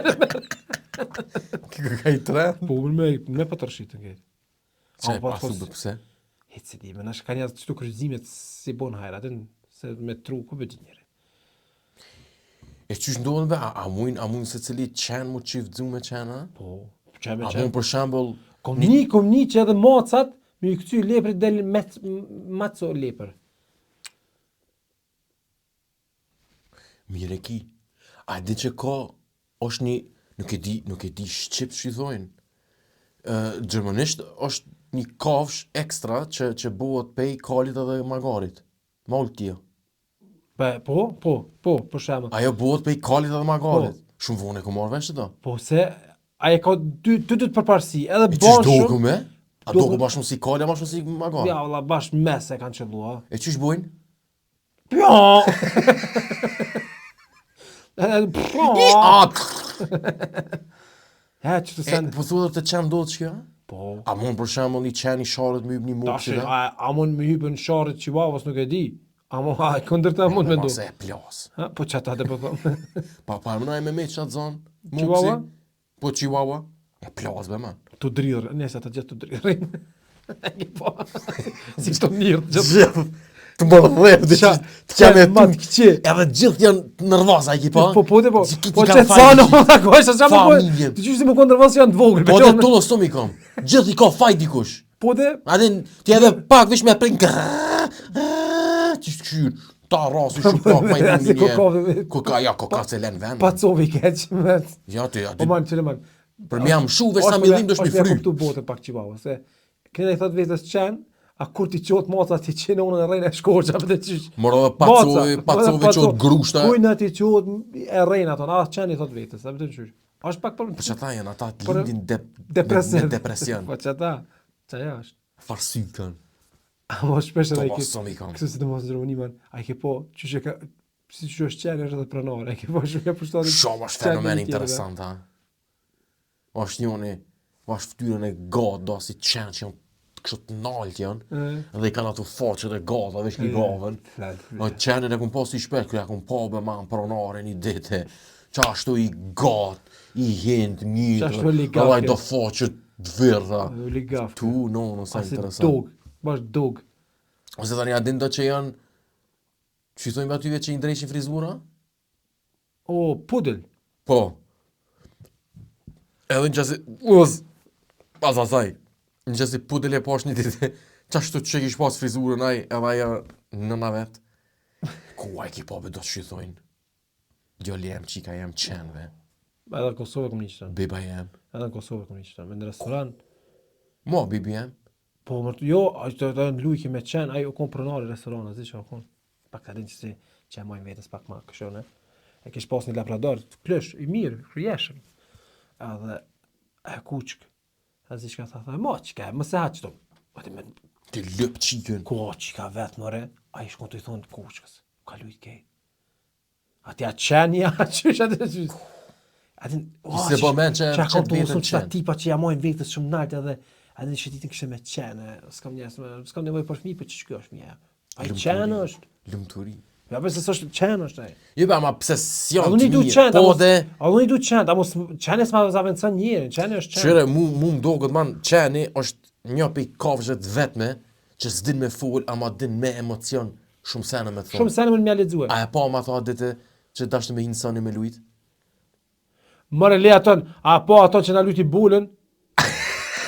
Kë ka i tre? po unë me me pa të rshitën këtë. Që e pa pasu bë pse? Hiç se di, më nash kanë janë çto kryqëzimet si bon hajra, atë se me tru ku bëj njëri. E qysh ndodhën be, a, a mujnë, a mujnë se cili qenë mu çiftzu me qenë, a? Po, çe me A çe. mund për shembull, Kom një, kom një që edhe macat, me i këcy leprit del me maco lepër. mirë e ki. A e di që ka, është një, nuk e di, nuk e di shqip që i thojnë. Ë, gjermanisht është një kafsh ekstra që, që bëhet pej kalit edhe magarit. Maultier. Po, po, po, po, për shembull. Ajo bëhet pej kalit edhe magarit. Shumë vonë e ku marrë vesh ato. Po se ai ka dy dy dy përparësi, edhe E bën qysh shumë. doku me? A Doku- doku ma shumë si kali, a ma shumë si magar? Ja, valla, bash mes e kanë qellu, a. E qysh bojnë? Po. Edhe po. A, He, që të e, sen. po thuhet të qenë ndodhë që kjo? Po. A mund për shembull një qenë i sharët me hyp një Tash, mopsi da? a, a mund me hypën sharët chihuahuas nuk e di. A mund, a e kundërta mund me Ma ndu. se e plas. Ha, po çata të po thom. Pa pa më me me qatë zonë. Mopsi. Chihuahua? Po chihuahua. E plas be man. Tu dridhër, nëse ata gjithë tu dridhrin. Po. Si këto mirë, gjithë. Gjithë. Të më dhep, të Qa- të jam e ma tu. të këqi. Edhe gjithë janë nervoz, a i ki po? Po po dhe po. Gjithë Po i që kanë faj. cano, ta koj sa çfarë po. Familje. Ti qysh si më kundër vos janë të vogël. Po dhe të stomi kam. Gjithë i ka faj dikush. Po dhe A din, ti edhe pak vish me prin Ti shqyr, ta rasi shumë pak ma i Si mundi ko një. ka- Ko ka, ja, ko ka se len vend. pacovi keq. me. Ja, ti, ja, Po ti, man, çele man. për me jam shu, veç sa mi dhimë do Është mi ja fry. kuptu botën pak chihuahua, se këne i thot vetes qen, a kur ti qot maca ti qenë unë e rrejnë e shkoqa për të qysh. Mora edhe pacovi, pacovi qot grushta. Kujna ti qot e rrejnë aton, a qen i thot vetes, a vërtet qysh. Është pak për Po që ata janë, ata të Për- lindin de, depresion. me, me depresion. Po çata, çaja është. Farsi kanë. Amo shpesh edhe To i ke. mos somi kam. Kështu si të mos në Gjermani man, a i ke po, qysh e ka si qysh është qenë është edhe pronare, e ke po shumë ja pushtoni. Shumë është fenomen interesant, ha. Është njoni, është fytyrën e gatë, do si qenë që janë kështu të nalt janë, dhe i kanë ato faqet e gata, veç një gavën. O qenin e kum pas i shpesh, kur ja kum pa be man pronare një ditë. Qa ashtu i gat, i hint, mirë. Qa ashtu ligaf, Edhe ai do faqet të verdha. Ligaf. Tu, no, no, sa Asi interesant. dog, bash dog. Ose tani a din do që janë Që i thojnë atyve që i ndreqin frizura? O, pudel. Po. Edhe në qasi, uz, pas asaj, në qasi pudel e pash një ditë, qashtu që kish pas frizurën ai, edhe ajo nëna vet. Ku ai ki pa be do që i thojnë? Djali jem, qika jem, qenve, Edhe në Kosovë kom një qëtan. biba jem, Edhe në Kosovë kom një qëtan. Me në restoran, mo bibi jem. po më jo, ai të të në lujke me qenë, ai u kon pronari restoranit, si që u kon. Pak ta din që si që e mojnë vetës pak ma kështu, ne. E kish pas një labrador, plësh, i mirë, rjeshëm. Edhe e kuçk. A si çka tha, tha, mo çka, mos e ha qëto. Po ti me Ti lëp qikën. ku o çka vet more, ai shkon të i thonë kuçkës. Ka lujt kej. Ati a qenë ja, qysh atë qysh. Atë, Se po men që- që që kam të vetën mësuar qëta qenë. tipa që ja mojnë vetës shumë nalt edhe atë që ditën kishte me qenë, s'kam njerëz, s'kam nevojë për fëmijë, po që kjo është mja. Ai qenë është. Lumturi. Ja pse s'është qenë është ai. Jo, ba, ma pse A s'janë unë të i du mirë, qenë, po dhe... A unë i du qenë, a mos qenë s'ma zavendson njerin, qenë është qenë. Qyre, mu, mu më doket, man, qeni është një prej kafshëve të vetme që s'din me fol, ama din me emocion shumë sene me të thonë. Shumë sene më mja lexue. A e pa ma tha ditë që dashtë me hinë sani me lujt? More le aton, a po aton që na lujti bulën?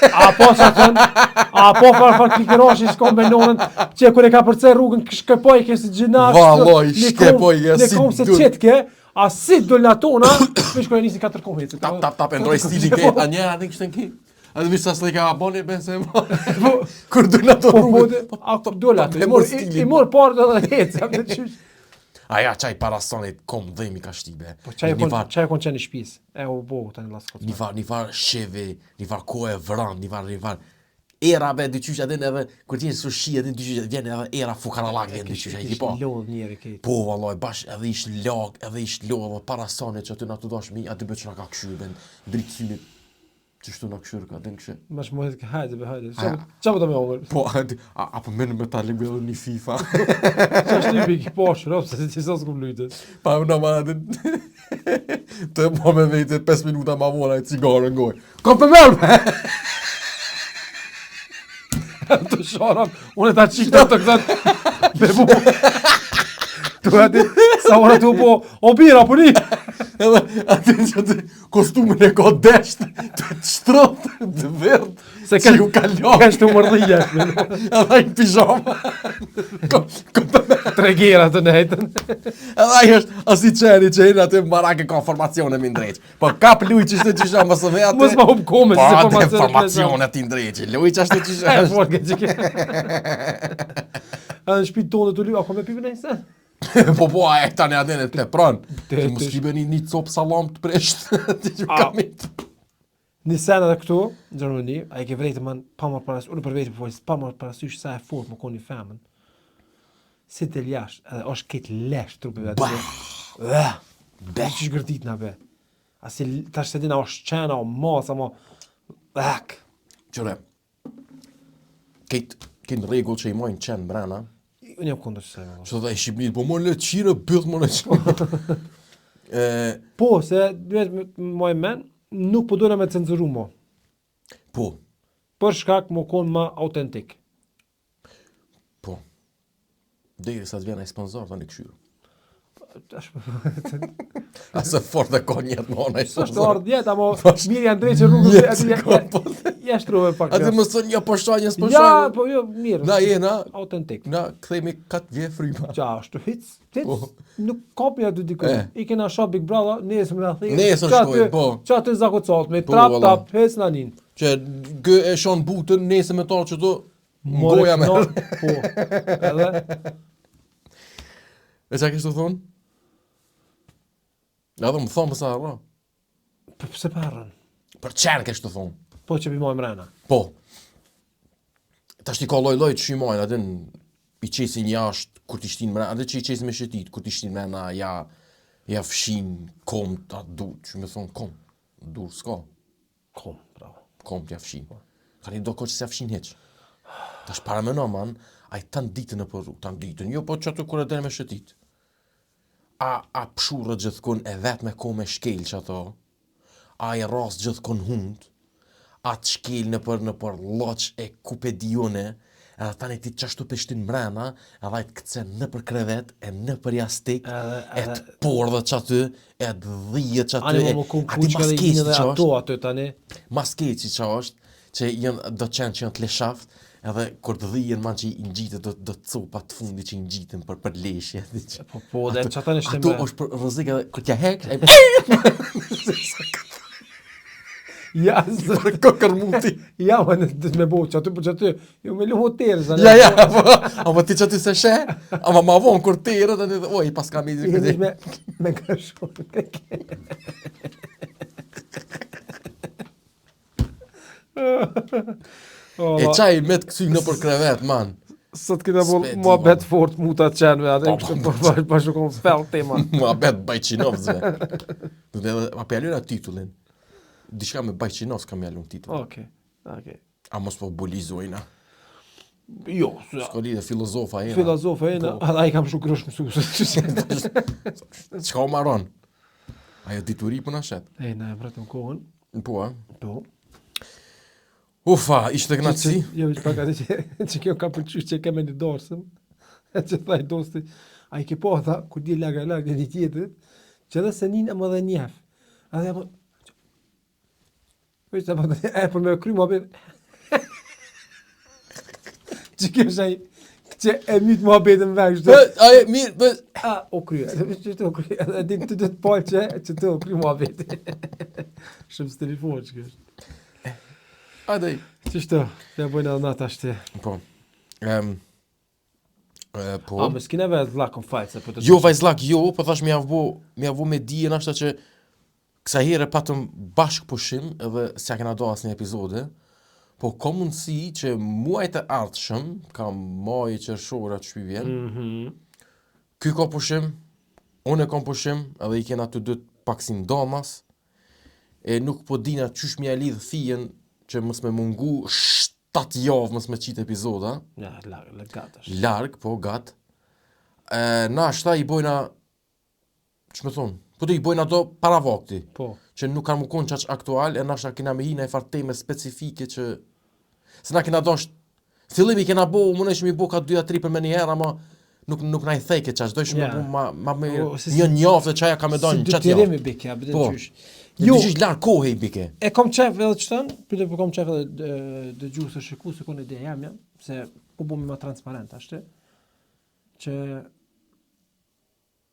A po sa aton? A po far far klikerashi s'ka me nonën, që kur e ka përce rrugën shkëpoj ke si gjina. Valloj, shkëpoj ke si. Ne kom se qet ke, a si dol na tona, veç kur e nisi katër kohë ecë. Tap tap tap e ndroj stilin ke, a njëra atë kishte ki. A dhe vishë sa s'leka a boni, be se po. Kur dol na to po, po, rrugën. Po, a dol atë, i mor i mor parë edhe ecë, a qysh. A ja, qaj para sonit, kom dhemi ka shtibe. Po qaj kon, qaj kon qenë i shtëpisë. E u bo tani las kot. Një far, një far shivi, një far kohë e vran, një far, një far era be dyqysh atë edhe kur ti su shi atë dyqysh vjen edhe era fukarallak vjen dyqysh ai po. Lodh njëri këtë. Po vallai bash edhe ish lag, edhe ish lodh para sonit që aty na të dash mi aty bëç na ka këshyr ben dritë synit Qështu na këshyrë ka, den këshyrë. Ma shmo hajde, hajde, be, hajde. Qa po të me ongër? Po, hajde, a, a po menë me ta lëgë edhe një FIFA. Qa është një bik, po, shërop, se ti sa s'kum lujtë. Pa, unë ma atë, të po me vete 5 minuta ma vona e cigare në gojë. Kom për mërë, be! Të shorëm, unë e ta qikë të këtë, me bu. Tu aty, sa ora tu po, o bira, po një. Edhe aty që të Kostumin e ka desht, të shtrot, të verdh, se ka ju ka lagë. Ka shtu mërdhija. Edhe ai në pijama. Ko, ko, Tregera të nejtën. Edhe ai është asi qeni që hinë aty marak e ka formacione mi ndreq. Po kap luj që shtë qysha mos e ve aty. Mos ma hup kome po, se formacione. formacione ti ndreq. Luj që ashtu qysha. E fort ke që ke. Edhe në shtëpi tonë të luj, a ko me pipi nëse? po po, a e tani atë e të pran. Ti mos ki bëni një copë sallam të prisht. Ti ju kam it. Një sen edhe këtu, në Gjermani, a i ke vrejtë man, pa marrë parasysh, unë për vete po fol, pa marrë parasysh sa e fort më konë një femën. Si del jashtë, edhe është këtë lesh trupi vetë. Bah! Bah! Qysh gërdit na be. A si tash se dina është qena, o mas, ama... Bak! Qëre, Kejt, kejt në rregull që i mojnë qenë mrena. Unë jam kundër kësaj. Që dhe i shqipnit, po më le qire, byth më në qire. e... Po, se duhet me moj men, nuk po dojna me cenzuru mo. Po. Për shkak më konë ma autentik. Po. Deri sa të vjen ai sponsor tani këshyr. A se fort e ka njet në ona i sponsor. S'është ardhë djetë, amo mirë janë drejtë që rrugës aty ja, po. ja shtruve pak. Aty më thon ja po shaj, s'po shaj. Ja, po jo, mirë. Na jena autentik. Na kthehemi kat vje fryma. Qa ashtu hic, hic. Po. Nuk kapmi aty diku. I kena sha Big Brother, nesër më na thirr. Nesër shkojmë, po. Qa aty zakocat me po, trap tap hec na nin. Që gë e shon butën nesër me ta që do Ngoja me. Po. Edhe E çka kishte thonë? Edhe më thonë përsa harra. Po pse pa harrën? Për qenë kishte thonë. Po që pi mojmë mrena. Po. Tash ti ka lloj-lloj që i majnë, atë i qesin jashtë, kur t'i shtin mrena, atë që i qesin me shëtit, kur t'i shtin mrena, ja, ja fshin kom, ta du, që me thonë kom, dur s'ka. Kom, bravo. Kom t'ja fshin. Po. Ka një do kohë që s'ja fshin hiç. Tash parameno, man, ai tan ditën nëpër rrugë, tan ditën, jo po që aty kur e del me shëtit. A, a pshurrët gjithkun e vet me kom e shkel që ato, a i ras gjithkun hund, a të shkel nëpër nëpër lloç e ku pe di une, edhe tani ti qashtu pe shtin mrena, edhe ai të kcen nëpër krevet e nëpër jastik, Edhe e edhe të pordhë që aty, e të dhije që aty, Ani e, më kun a ti kuçka dhe i edhe ato aty tani. mas keqi që është, që janë do qenë që janë të leshaft, edhe kur të dhijen man që i ngjitet do do të copa të fundit që i ngjiten për për leshje, di që. Po po, dhe që tani është Ato është për rrezik edhe kur t'ja hek, ai Ja, për kokër muti. ja, më në të me bo, që aty për që aty, jo me luhu tërë, zane. Ja, ja, po, ama ti që aty se sheh, ama ma vonë kur tërë, tani dhe, oj, pas ka mezi I me, me këshu. E qaj me të kësy në për krevet, man. Sot kena bo muhabet fort muta qenve, atë po, kështu po, po, po, po, fell tema. Muhabet bajqinovëzve. Do të edhe, a pe titullin. Diçka me Bajqinovc kam ja lënë titullin. Okej, okej. A mos po bulizojna? Jo, S'ka lidhje filozofa jena. filozofa jena, po. Edhe i kam shumë grosh mësues. Çka u maron? Ajo dituri po na shet. E, na e vretëm kohën. Po, a? Po. Ufa, ishte kënaqësi. Jo, veç pak atë që, që kjo ka pëlqy që keme një dorsën. E që tha i dosti, a i ke po, tha, kur di larg larg një tjetrit, që edhe se një më dhe njef. Edhe ja po, Po ishte po e për me kry muhabet. Që kesh ai që e myt muhabetin me kështu. Po, ai mirë, po a u kry. Që të u kry, edhe din të të palë që që të u kry muhabeti. Shumë stilifon që kesh. Ajde. Qështu, ja bojnë edhe nata shti. Po. Ehm E, po. A, mos kina vajzllak në fajtë, se po të... Jo, vajzllak, jo, po thash me jav bo, me jav bo me dije, nashta që kësaj here patëm bashkë pushim edhe s'ja kena do asnjë epizode, po ka mundësi që muajt e ardhshëm, ka maji qershora që pi vjen, mm -hmm. ky ka pushim, unë e kam pushim, edhe i kena të dytë pak si ndamas, e nuk po dina qysh me ja lidh fijen që mos me mungu 7 javë mos me qitë epizoda. Ja, larg, larg gat është. Larg, po, gat. E, nashta i bojna, që me thonë, po të i bojna do para vakti. Po. Që nuk kanë me konë qaq aktual, e nashta kena me hi në farë teme specifike që... Se na kena dasht, fillim i kena bo, munojshim i bo ka 2 a 3 për me njëherë, ama nuk nuk na i theke qaq, dojshim yeah. me bo ma, ma me po, si, një një javë dhe qaja ka me dalë në qatë javë. Si dy bike, a bëdin po. qysh. Jo, qysh larg kohe i bike. E kom qef edhe që thënë, pyte po kom qef edhe dëgju se shiku se konë ideja jam, se po bo ma transparent ashtë, që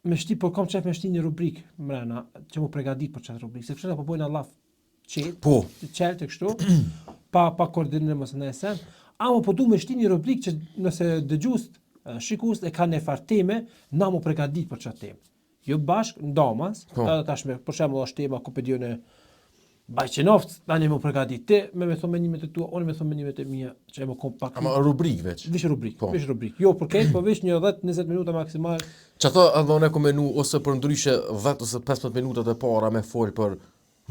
me shti, po kom qef me shti një rubrik mrena, që mu pregadit për qatë rubrik, se kështu po bojna llaf qetë, po. të qeltë e kështu, pa, pa koordinim ose në esen, ama po du me shti një rubrik që nëse dëgjust, shikust e kanë një farë teme, na mu pregadit për qatë temë. Jo bashk, ndamas, po. edhe tash me, për shembull është tema ku pe di unë Bajqenovc, tani mu përgatit ti, me me thonë mendimet e tua, unë me thonë mendimet e mia, që e më kom pak. Ama rubrik veç. Veç rubrik, po. veç rubrik. Jo për këtë, po veç një 10-20 minuta maksimal. Që ato edhe unë e kom menu ose për ndryshe 10 ose 15 minutat e para me fol për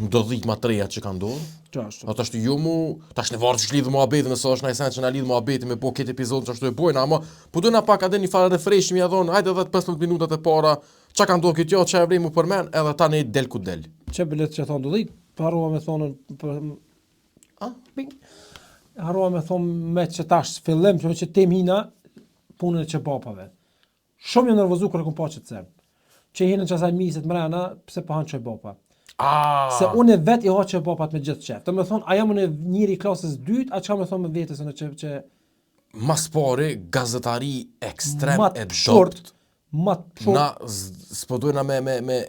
ndodhit ma të reja që kanë ndodhur. Qashtu. A tash jo mu, tash në varet që lidh muhabetin, nëse është ndonjë sen që na lidh muhabetin me bo këtë epizod që ashtu e bojna, ama po dojna pak edhe një farë refresh mi dhon, hajde 10-15 minutat e para, çka ka ndodhur këtë javë, çka e vlen mu përmend, edhe tani del ku del. Që bilet që thonë ndodhit, harrova me thonë për A? Ping. Harrova me thonë me që tash fillim, që me që tem hina punën e qebapave. Shumë jam nervozu kur e kom pa qët sen. Që hinën qasaj misit mrena, pse po han qebapa. Ah. Se unë vet i ha qebapat me gjithë qef. Do me thonë, a jam unë njeri i klasës dytë, a çka me thonë me vetes unë që që Mas pari, gazetari ekstrem ma e të short, dobt. ma të short. Na z- s'po dojna me me me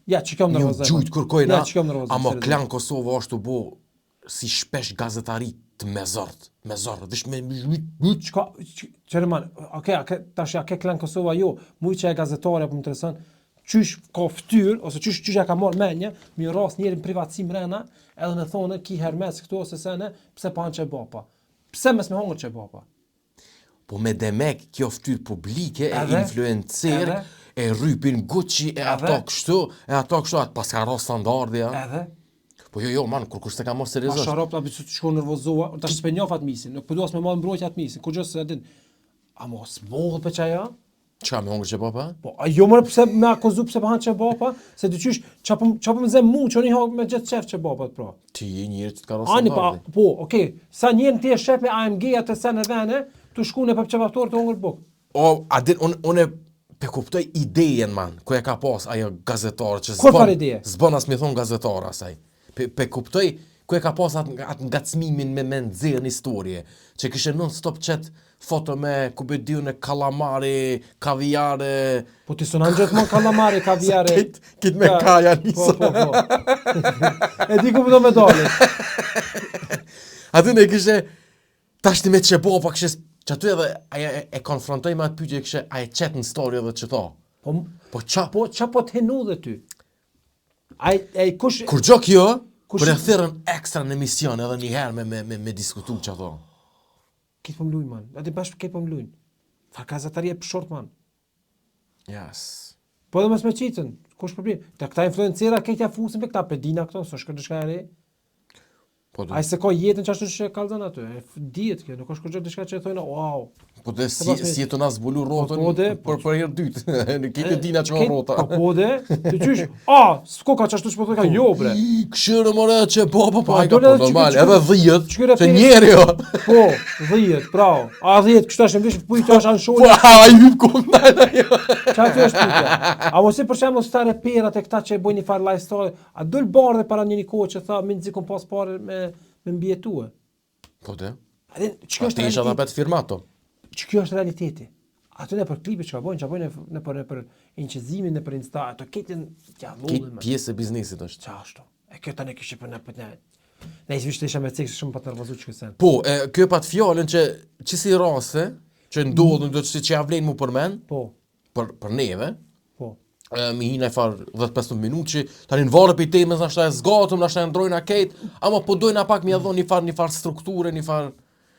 Ja, që kam një nervozu. gjujt kërkojna, Ja, që kam nervozu. ama seriozisht. Klan Kosova është u bo si shpesh gazetari të mezort, mezort, veç me Çka çfarë man, okej, a ke tash a ke Klan Kosova jo, mu që e gazetare po më intereson qysh ka fytyrë ose qysh qysh ja ka marr mendja, mi ras njerin privatësi mrena, edhe me thonë ki Hermes këtu ose sene, pse pa han qebapa. Pse mos me hongër qebapa? Po me demek kjo fytyrë publike e Edhe? influencer Edhe? e rrypin Gucci e ato Edhe? kështu, e ato kështu, atë paska ra standardi, ja. Edhe Po jo, jo, man, kur kur s'e ka marrë Ma seriozisht. sharop ta bisu të shko nervozova, tash s'pe njoh atë misin, nuk po dua as me marr mbrojtje atë misin, kurgjë s'e din. A mos bëhet për çaja? Çka me hongër qebapa? Po, a jo më pse me akuzu pse po han qebapa, se diqysh çka po çka po më zë mu që unë i ha me gjithë qef qebapat pra. Ti je njeri që të ka ra Ani pa, standardi. po, okej, sa njerë ti e shef me AMG atë sen e vene, tu shku në për qebaptor të hongër buk. O, a din, unë unë pe kuptoj idejen, man, ku e ka pas ajo gazetar që Kur farë ideje? s'bën as me thon gazetar asaj. Pe, pe kuptoj ku e ka pas atë atë ngacmimin me me nxjerr një historie, që kishte non stop qet foto me ku be di unë kalamari, kaviare, Po ti sonan gjithmonë kalamari, kaviare. Kit, kit me Ka- kaja Po, nisa. po, po. e di ku po do me dalë. Aty ne kishte tash ti me qebapa kishte që aty edhe ajo e, e konfrontoi me atë pyetje kishte a e qet në story edhe që tha. Po, Po qa? po qa po të henu dhe ty? Ai ai kush Kur gjo kjo, Kush- kur e thirrën ekstra në emision edhe një herë me me me, me diskutu që ato. Këtë po më lujnë, man. Aty bashkë këtë po më lujnë. Far gazetari e pshort, man. Yes. Po edhe mos me qitën, kush problem? Ta këta influencera këtë ja fusin me këta pedina këto, s'është diçka e re. Po do, Ai se ka jetën që ashtu që kallzon aty, e f- dihet kjo, nuk është kurrë diçka që e thonë, wow. po dhe si pas me- si jetu na zbulu rrotën Po, po, de, për për herë dytë. Në këtë dina që ka Këtë- rrota. Po po de, të qysh, a, s'ko ka qashtu që po thojka, jo bre. Këshyrë more që po po po Po, ai ka dole po edhe që- normal, që- edhe 10 që që reperi- njeri jo. Po, 10, bravo. A 10, kështu është në vish, po i tash anë Po sholi. ai hyp ku ndaj ajo. Qa aty është pyetja? A mos i për shembull sta reperat e këta që e bëjnë një farë lifestyle, a dol bardhe para një një kohë që tha mi nxi kom pas pare me. me mbijetue. Po de. A din, që kjo është realiteti? Atë firmato. Që kjo është realiteti? Ato nëpër klipe që bojnë, që bojnë nëpër nëpër incizimin, nëpër Insta, ato këtë ja lolli. Këtë pjesë e biznesit është. Qa ashtu? E kjo tani kishte për në për në Ne i vishte isha me cekë shumë pa të nervozu që kësen. Po, e, kjo pat fjalën që që si raste, që ndodhën, do të që që ja vlen mu përmen, po. për, për neve, po. e, mi hi naj farë 10-15 minutë që tani në varë për temës nashta e zgatëm, nashta e ndrojna kejt, ama po dojna pak mi e dhonë një farë, një farë strukture, një farë...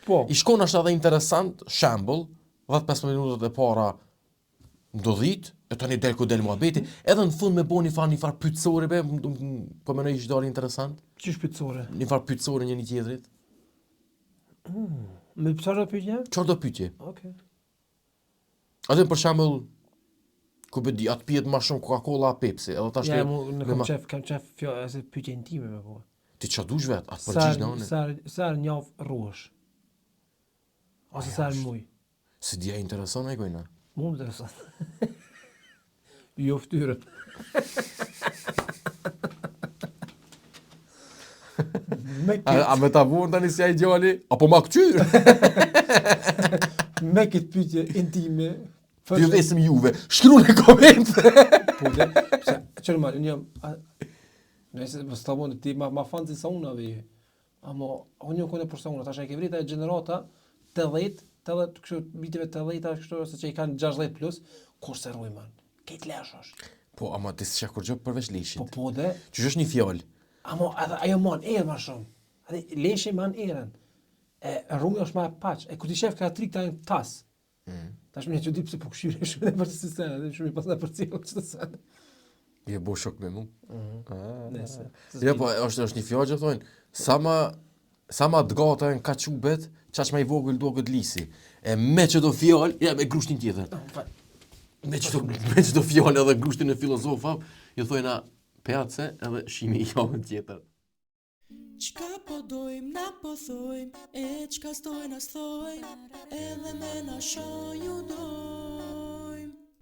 Po. I shkon nashta edhe interesant, shembull, 10-15 minutat e para ndodhit, e tani del ku del muhabeti, edhe në fund me bo një farë një farë pyetësore be, po mendoj ish dalë interesant. Qysh pyetësore? Një farë pyetësore njëri tjetrit. Mm. Me çfarë do pyetje? Çfarë do pyetje? Okej. Okay. Atë për shembull, ku be di, atë pijet ma shumë Coca-Cola a Pepsi, edhe tash Ja, mu në kam qef, kam qef fjo, ose pyetje intime me po. Ti ç'a dush vet, atë përgjigj në Sa sa herë n'javë rruhesh. Ose sa herë n'muj. Se di a intereson ai kujna. Mu më intereson. jo ftyrën. Me këtë... A, a me ta vunë tani si ai djali? Apo ma këqyr? me këtë pyetje intime... Ju vesim juve, shkru në koment! po dhe, pse, qërë ma, unë jam... Nëse, më së të ti ma, ma fancy sauna ve, Amo, unë jam kone për sauna, tash e ke vrita e gjenerata 80, 80, kështu, viteve 80, kështu, ose që i kanë 60 plus, kur se rrujnë, man, këtë lesh është. Po, ama ti s'ka kurgjë përveç leshit. Po, po dhe. Që është një fjalë? Amo, edhe ajo man erë ma shumë. Edhe leshi man erën. E rrumi është ma e paq. E kur ti shef këta tri këta janë tas. Mm. Tash më çudi pse po këshyre shumë në për sistem, edhe shumë i pas na përcjell çdo sen. Je bo shok me mu. Mm -hmm. ah. Nëse. Jo, po është është një fjalë që thonë, sa ma sa ma të gata janë kaçubet, qaq ma i vogël duket lisi. E me që do fjalë, ja me grushtin tjetër. Oh, me që do, me që do fjalë edhe grushtin e filozofa, ju thojna peace edhe shihmi javën tjetër. Çka po dojm na po thojm E çka s'dojna s'thojm Edhe me na sha ju dojm.